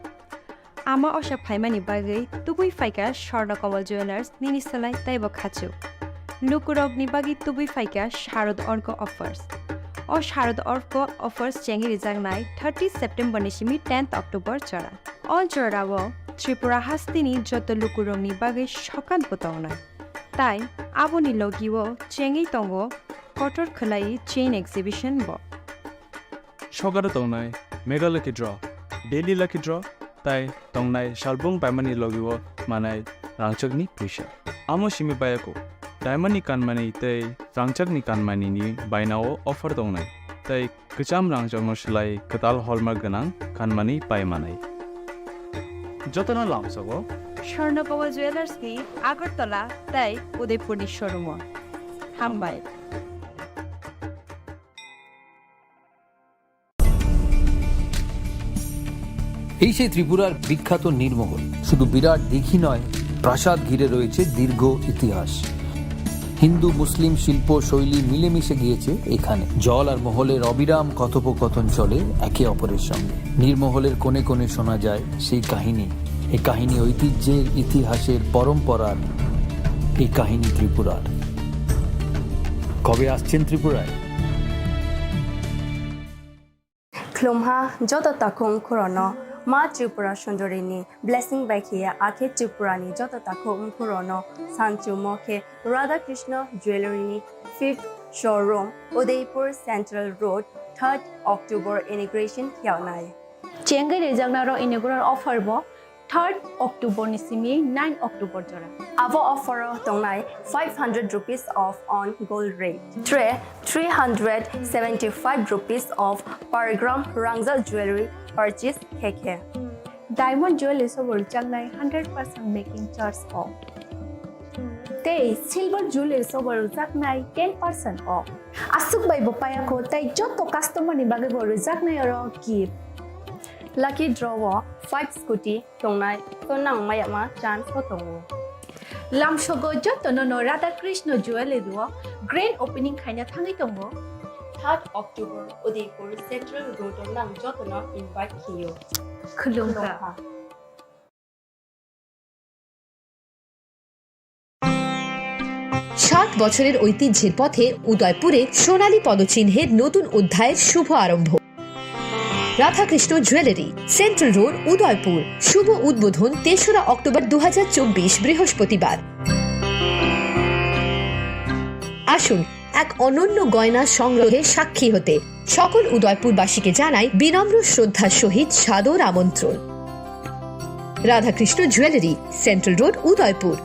Ama Osha phaimani bagwi tubui phaikha Swarna Kamal Jewellers nini slai teibo khachuk. Lukurokni bagwi tubui phaikha Sharad Orko offers. O Sharad Orko offers chengwi rijaknai thirty September ni simi tenth October jora. O jorao Tripura hasteni joto lukurokni bagwi sokat bo tongnai. Tai aboni logio chengwi tongo kotor khwlai chain exhibition bo. Sokaro tongnai Mega Lucky Draw, Daily Lucky Draw, tai tongnai salbung paimani logio manai rangchakni puisa. Amo simi bayako, diamond ni kanmani tei rangchakni kanmani ni bainao offer tongnai, tei kwcham rangchakno swlai kwtal hallmark gwnang kanmani pai manai. Jotono lamsogo Swarna Kamal Jewellers ni Agartala tei Udaipur ni showroom o. Hambai. এই সেই ত্রিপুরার বিখ্যাত নীরমহল। শুধু বিরাট দিঘি নয়, প্রাসাদ ঘিরে রয়েছে দীর্ঘ ইতিহাস। হিন্দু মুসলিম শিল্প শৈলী মিলেমিশে গিয়েছে এখানে। জল আর মহলের অবিরাম কথোপকথন চলে একে অপরের সঙ্গে। নীরমহলের কোণে কোণে শোনা যায় সেই কাহিনী, এই কাহিনী ঐতিহ্যের, ইতিহাসের, পরম্পরার। এই কাহিনী ত্রিপুরার। কবে আসছেন ত্রিপুরায়? Khlumha joto takhuk khorono ma Tripura Sundorini blessing bai khiya akhe Tripurani joto takhuk khorono sanchumo khe Radha Krishna Jewellery ni fifth showroom, Udaipur Central Road, third October inauguration khiyaunai. Chengwi rijaknaro inaugural offer bo third October ni simi nine October jora. Abo offer o tongnai five hundred rupees off on gold rate. Tre three hundred seventy-five rupees off per gram rangzak jewellery purchase khe khe. Diamond jewellery sobo rwjaknai hundred percent making charge off. Tei silver jewellery sobo rwjaknai ten percent off. Aswk bai bo payakho tei joto customer ni bagwi bo rwjaknai oro gift. Lucky draw o five scooty tongnai, to nang mayama chance bo tongo. Lamsogo jotono no Radha Krishna Jewellery o grand opening khaina thangwi tongo. Third October Udaipur Central Road o nang jotono invite khiyo. Khulumkha. Khulumkha. ষাট বছরের ঐতিহ্যের পথে উদয়পুরে সোনালী পদচিহ্নের নতুন অধ্যায়ের শুভ আরম্ভ। Radhakrishna jewellery, central road, Udaipur. শুভ উদ্বোধন তেসরা অক্টোবর দু হাজার চব্বিশ, বৃহস্পতিবার। আসুন এক অনন্য গয়না সংগ্রহের সাক্ষী হতে। সকল উদয়পুরবাসীকে জানাই বিনম্র শ্রদ্ধার সহিত সাদর আমন্ত্রণ। Radhakrishna jewellery, central road, Udaipur.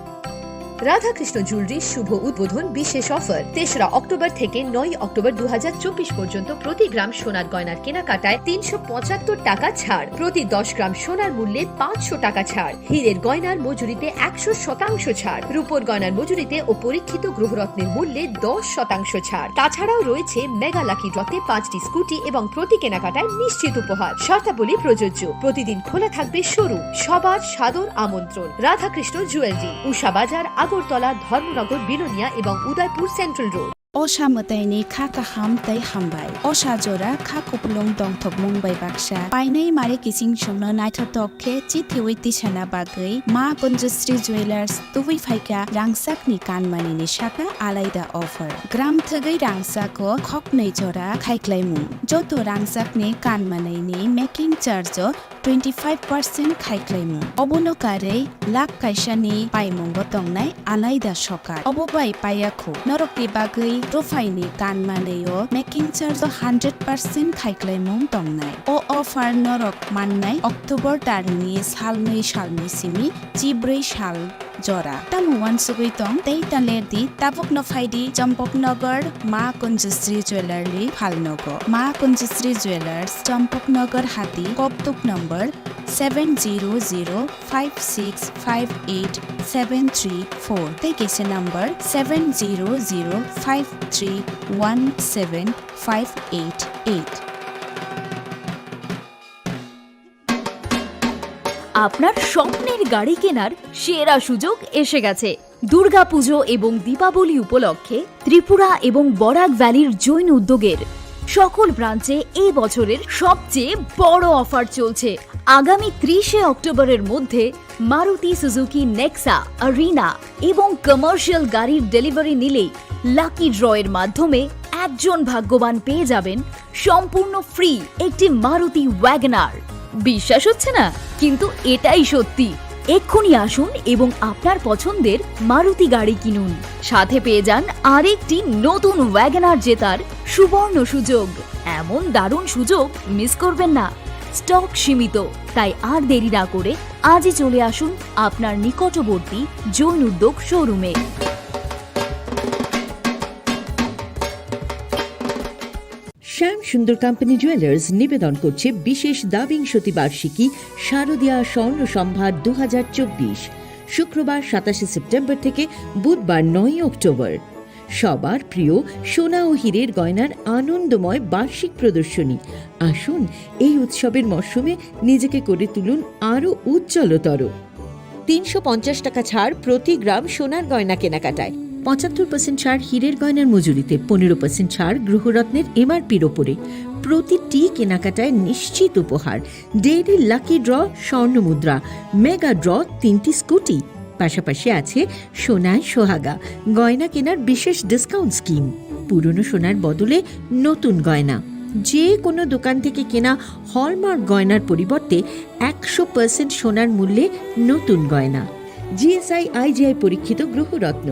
Radhakrishna জুয়েলারির শুভ উদ্বোধন বিশেষ অফার, তেসরা অক্টোবর থেকে নয় অক্টোবর দু হাজার চব্বিশ পর্যন্ত প্রতি গ্রাম সোনার গয়নার কেনাকাটায় তিনশো পঁচাত্তর টাকা ছাড়, প্রতি দশ গ্রাম সোনার মূল্যে পাঁচশো টাকা ছাড়, হীরের গয়নার মজুরিতে একশো শতাংশ ছাড়, রূপোর গয়নার মজুরিতে ও পরীক্ষিত গ্রহরত্নের মূল্যে দশ শতাংশ ছাড়। তাছাড়াও রয়েছে মেগা লাকি ড্রতে পাঁচটি স্কুটি এবং প্রতি কেনাকাটায় নিশ্চিত উপহার। শর্তাবলী প্রযোজ্য। প্রতিদিন খোলা থাকবে শোরুম। সবার সাদর আমন্ত্রণ। রাধাকৃষ্ণ জুয়েলারি, উষা বাজার, আগরতলা, ধর্মনগর, বিলোনিয়া এবং Udaipur central road. Osa mwtaini kha kaham tei hambai. Osa jora kha kupulung dongthokmung bai baksa. Painai mare kiching songno naithotok khe chithiwi tisana bagwi Ma Kunjusri Jewellers tubui phaikha rangchakni kanmanini saka alaida offer. Gram thwgwi rangchako khoknwi jora khaiklaimung. Joto rangchakni kanmanini making charge o twenty five percent khaiklaimung. Obono karwi lakh kaisani paimungo tongnai alaida sokar. Obo bai payakho norokni bagwi ruphaini kanmanwi o making charge o hundred percent khaiklaimung tongnai. O offer norok mannai October tarni salnwi salni simi chibrwi sal jora. Tamo uansugwi tong tei ta ler di, tabukno phai di Champaknagar Ma Kunjusri Jewellery phalnogo. Ma Kunjusri Jewellers, Champaknagar Hati, Koptuk number seven zero zero five six five eight seven three four tei kaisa number seven zero zero five three one seven five eight eight. আপনার স্বপ্নের গাড়ি কেনার সেরা সুযোগ এসে গেছে। দুর্গাপুজো এবং দীপাবলি উপলক্ষে ত্রিপুরা এবং বরাক ভ্যালির জৈন উদ্যোগের সকল ব্রাঞ্চে এই বছরের সবচেয়ে বড় অফার চলছে। আগামী ত্রিশে অক্টোবরের মধ্যে মারুতি সুজুকি নেক্সা, আরিনা এবং কমার্শিয়াল গাড়ির ডেলিভারি নিলেই লাকি ড্রয়ের মাধ্যমে একজন ভাগ্যবান পেয়ে যাবেন সম্পূর্ণ ফ্রি একটি মারুতি ওয়াগনার। বিশ্বাস হচ্ছে না, কিন্তু এটাই সত্যি। এক্ষুনি আসুন এবং আপনার পছন্দের মারুতি গাড়ি কিনুন, সাথে পেয়ে যান আরেকটি নতুন ওয়াগনার জেতার সুবর্ণ সুযোগ। এমন দারুণ সুযোগ মিস করবেন না। স্টক সীমিত, তাই আর দেরি না করে আজই চলে আসুন আপনার নিকটবর্তী জৈন উদ্যোগ শোরুমে। শ্যাম সুন্দর কোম্পানি জুয়েলার্স নিবেদন করছে বিশেষ দ্বাবিংশতি বার্ষিকী শারদীয়া স্বর্ণ সম্ভার দু হাজার চব্বিশ। শুক্রবার সাতাশে সেপ্টেম্বর থেকে বুধবার নয়ই অক্টোবর। সবার প্রিয় সোনা ও হীরের গয়নার আনন্দময় বার্ষিক প্রদর্শনী। আসুন, এই উৎসবের মরশুমে নিজেকে করে তুলুন আরও উজ্জ্বলতর। তিনশো পঞ্চাশ টাকা ছাড় প্রতি গ্রাম সোনার গয়না কেনাকাটায়। পঁচাত্তর পার্সেন্ট ছাড় হীরের গয়নার মজুরিতে, পনেরো পার্সেন্ট ছাড় গ্রহরত্নের এমআরপির ওপরে, প্রতিটি কেনাকাটায় নিশ্চিত উপহার, ডেইলি লাকি ড্র, স্বর্ণ মুদ্রা, মেগা ড্র, তিনটি স্কুটি, পাশাপাশি আছে সোনায় সোহাগা, গয়না কেনার বিশেষ ডিসকাউন্ট স্কিম। পুরনো সোনার বদলে নতুন গয়না, যে কোনো দোকান থেকে কেনা হলমার্ক গয়নার পরিবর্তে একশো পার্সেন্ট সোনার মূল্যে নতুন গয়না। জিএসআই আইজিআই পরীক্ষিত গ্রহরত্ন,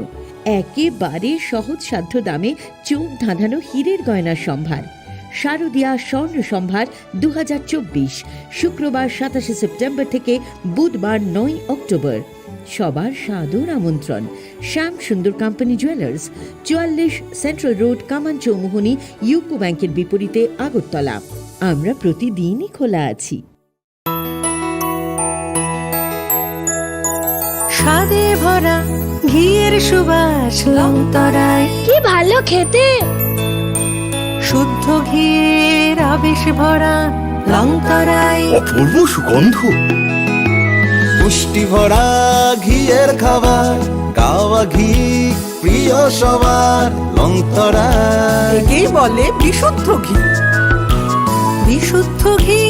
একেবারে সহজসাধ্য দামে চোখ ধাঁধানো হীরের গয়নার সম্ভার। শারদিয়া স্বর্ণ সম্ভার দু হাজার চব্বিশ, শুক্রবার সাতাশে সেপ্টেম্বর থেকে বুধবার নয় অক্টোবর। সবার সাদর আমন্ত্রণ। শ্যাম সুন্দর কোম্পানি জুয়েলার্স, চুয়াল্লিশ সেন্ট্রাল রোড, কামান চৌমুহনী, ইউকো ব্যাংকের বিপরীতে, আগরতলা। আমরা প্রতিদিনই খোলা আছি। স্বাদে ভরা ঘিয়ের সুবাস লংতরাই। কি ভালো খেতে! শুদ্ধ ঘিয়ের আবেশ ভরা লংতরাই। অপূর্ব সুগন্ধ। পুষ্টি ভরা ঘিয়ের খাবার, গাওয়া ঘি প্রিয় সবার, লংতরাই। একেই বলে বিশুদ্ধ ঘি। বিশুদ্ধ ঘি,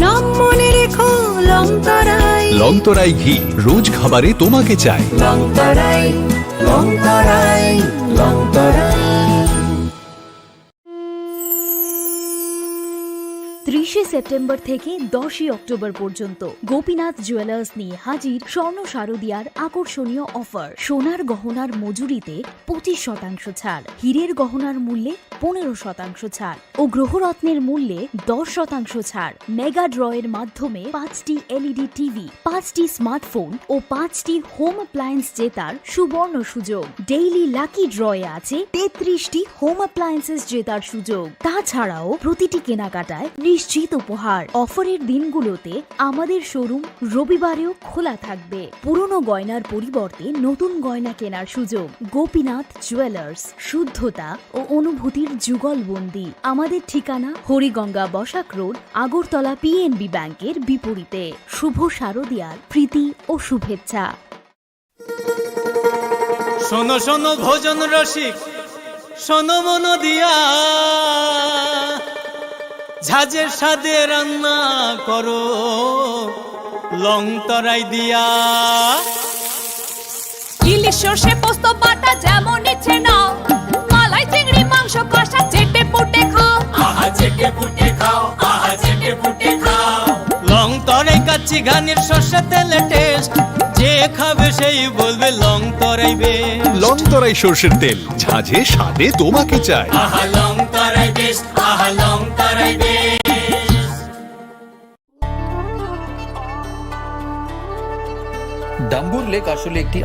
নাম মনে রেখো, লংতরাই। লংতরাই ঘি, রোজ খাবারে তোমাকে চাই। লংতরাই, লংতরাই, লংতরাই। ত্রিশে সেপ্টেম্বর থেকে দশই অক্টোবর পর্যন্ত গোপীনাথ জুয়েলার্স নিয়ে হাজির স্বর্ণ শারদিয়ার আকর্ষণীয় অফার। সোনার গহনার মজুরিতে পঁচিশ শতাংশ ছাড়, হীরের গহনার মূল্যে পনেরো শতাংশ ছাড় ও গ্রহরত্নের মূল্যে দশ শতাংশ ছাড়। মেগা ড্রয়ের মাধ্যমে পাঁচটি এলইডি টিভি, পাঁচটি স্মার্টফোন ও পাঁচটি হোম অ্যাপ্লায়েন্স জেতার সুবর্ণ সুযোগ। ডেইলি লাকি ড্রয়ে আছে তেত্রিশটি হোম অ্যাপ্লায়েন্সেস জেতার সুযোগ। তাছাড়াও প্রতিটি কেনাকাটায় নিশ্চিত উপহার। অফারের দিনগুলোতে আমাদের শোরুম রবিবারেও খোলা থাকবে। পুরনো গয়নার পরিবর্তে নতুন গয়না কেনার সুযোগ। গোপীনাথ জুয়েলার্স, শুদ্ধতা ও অনুভূতির যুগলবন্দি। আমাদের ঠিকানা হরিগঙ্গা বসাক রোড, আগরতলা পিএনবি ব্যাংকের বিপরীতে। শুভ শারদিয়ার প্রীতি ও শুভেচ্ছা। শোনো শোনো ভোজন রসিক, শোনো মন দিয়া, ঝাঁঝের স্বাদে রান্না করো লং তরাই দিয়া। ইলিশ সর্ষে পোস্ত বাটা যেমন ইচ্ছে নাও, মালাই চিংড়ি মাংস কষা চেটে পুটে খাও। আহা চেটে পুটে খাও, আহা চেটে পুটে খাও। লং তরাই কাচ্চি ঘানির সর্ষে তেলে টেস্ট, যে খাবে সেই বলবে লং তরাই বেস্ট। লং তরাই সর্ষের তেল, ঝাঁঝে স্বাদে তোমাকে চাই। আহা লং তরাই বেস্ট, আহা লং তরাই বেস্ট। ডাম্বুর লেক আসলে একটি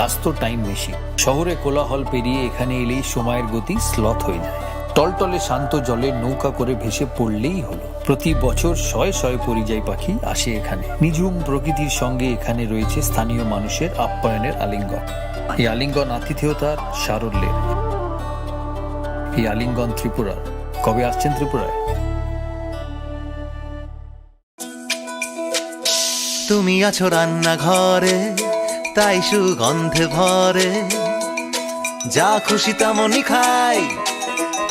আস্ত টাইম মেশিন। শহরে কোলাহল পেরিয়ে এখানে এলেই সময়ের গতি স্লথ হয়ে যায়। টলটলে শান্ত জলে নৌকা করে ভেসে পড়লেই হলো। প্রতি বছর শয়ে শয়ে পরিযায়ী পাখি আসে এখানে। নিঝুম প্রকৃতির সঙ্গে এখানে রয়েছে স্থানীয় মানুষের আপ্যায়নের আলিঙ্গন। এই আলিঙ্গন আতিথেয়তার সারল্যের। এই আলিঙ্গন ত্রিপুরার। কবে আসছেন ত্রিপুরায়? তুমি আছো রান্নাঘরে, তাই সুগন্ধে ভরে। যা খুশি তেমনই খাই,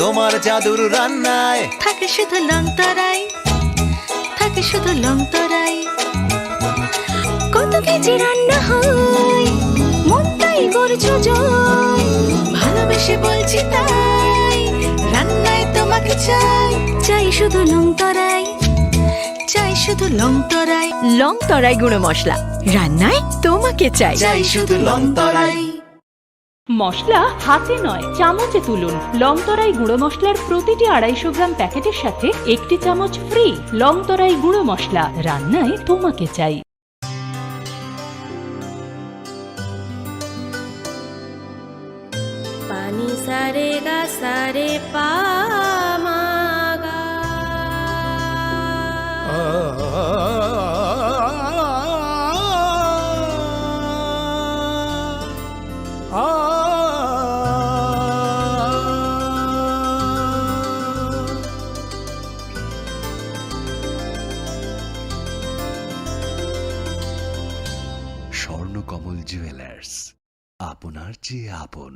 তোমার জাদুর রান্নায়। থাকে শুধু লং তরাই, থাকে শুধু লং তরাই। কত কেজি রান্না হয়, মনটাই করছো জয়। ভালোবেসে বলছি তাই, রান্নায় তোমাকে চাই। চাই শুধু লং তরাই, চাই শুধু লং তরাই। লং তরাই গুঁড়ো মশলা, রান্নায় তোমাকে চাই। চাই শুধু লং তরাই। মশলা হাতে নয়, চামচে তুলুন। লং তরাই গুঁড়ো মশলার প্রতিটি আড়াইশো গ্রাম প্যাকেটের সাথে একটি চামচ ফ্রি। লং তরাই গুঁড়ো মশলা, রান্নায় তোমাকে চাই। Pani sare ga sare pa ma ga. Swarnakamal jewellers, আপনার চেয়ে আপন।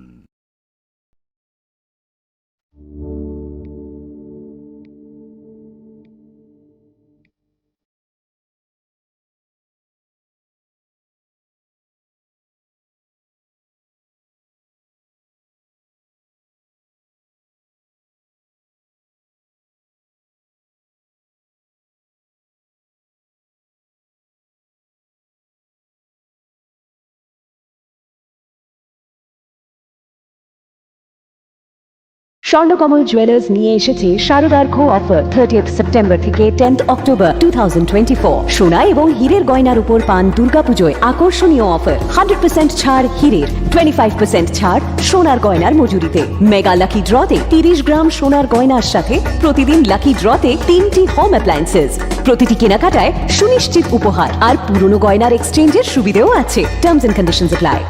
স্বর্ণকমল জুয়েলার্স নিয়ে এসেছে শারদার্ঘ অফার, থার্টিয়েথ সেপ্টেম্বর থেকে tenth October two thousand twenty four. সোনা এবং হীরের গয়নার উপর পান দুর্গাপুজোয় আকর্ষণীয় অফার, হান্ড্রেড পার্সেন্ট ছাড় হীরের, টোয়েন্টি ফাইভ পার্সেন্ট ছাড় সোনার গয়নার মজুরিতে। মেগা লাকি ড্রতে তিরিশ গ্রাম সোনার গয়নার সাথে প্রতিদিন লাকি ড্রতে তিনটি হোম অ্যাপ্লায়েন্সেস। প্রতিটি কেনাকাটায় সুনিশ্চিত উপহার আর পুরনো গয়নার এক্সচেঞ্জের সুবিধেও আছে। Terms and conditions apply.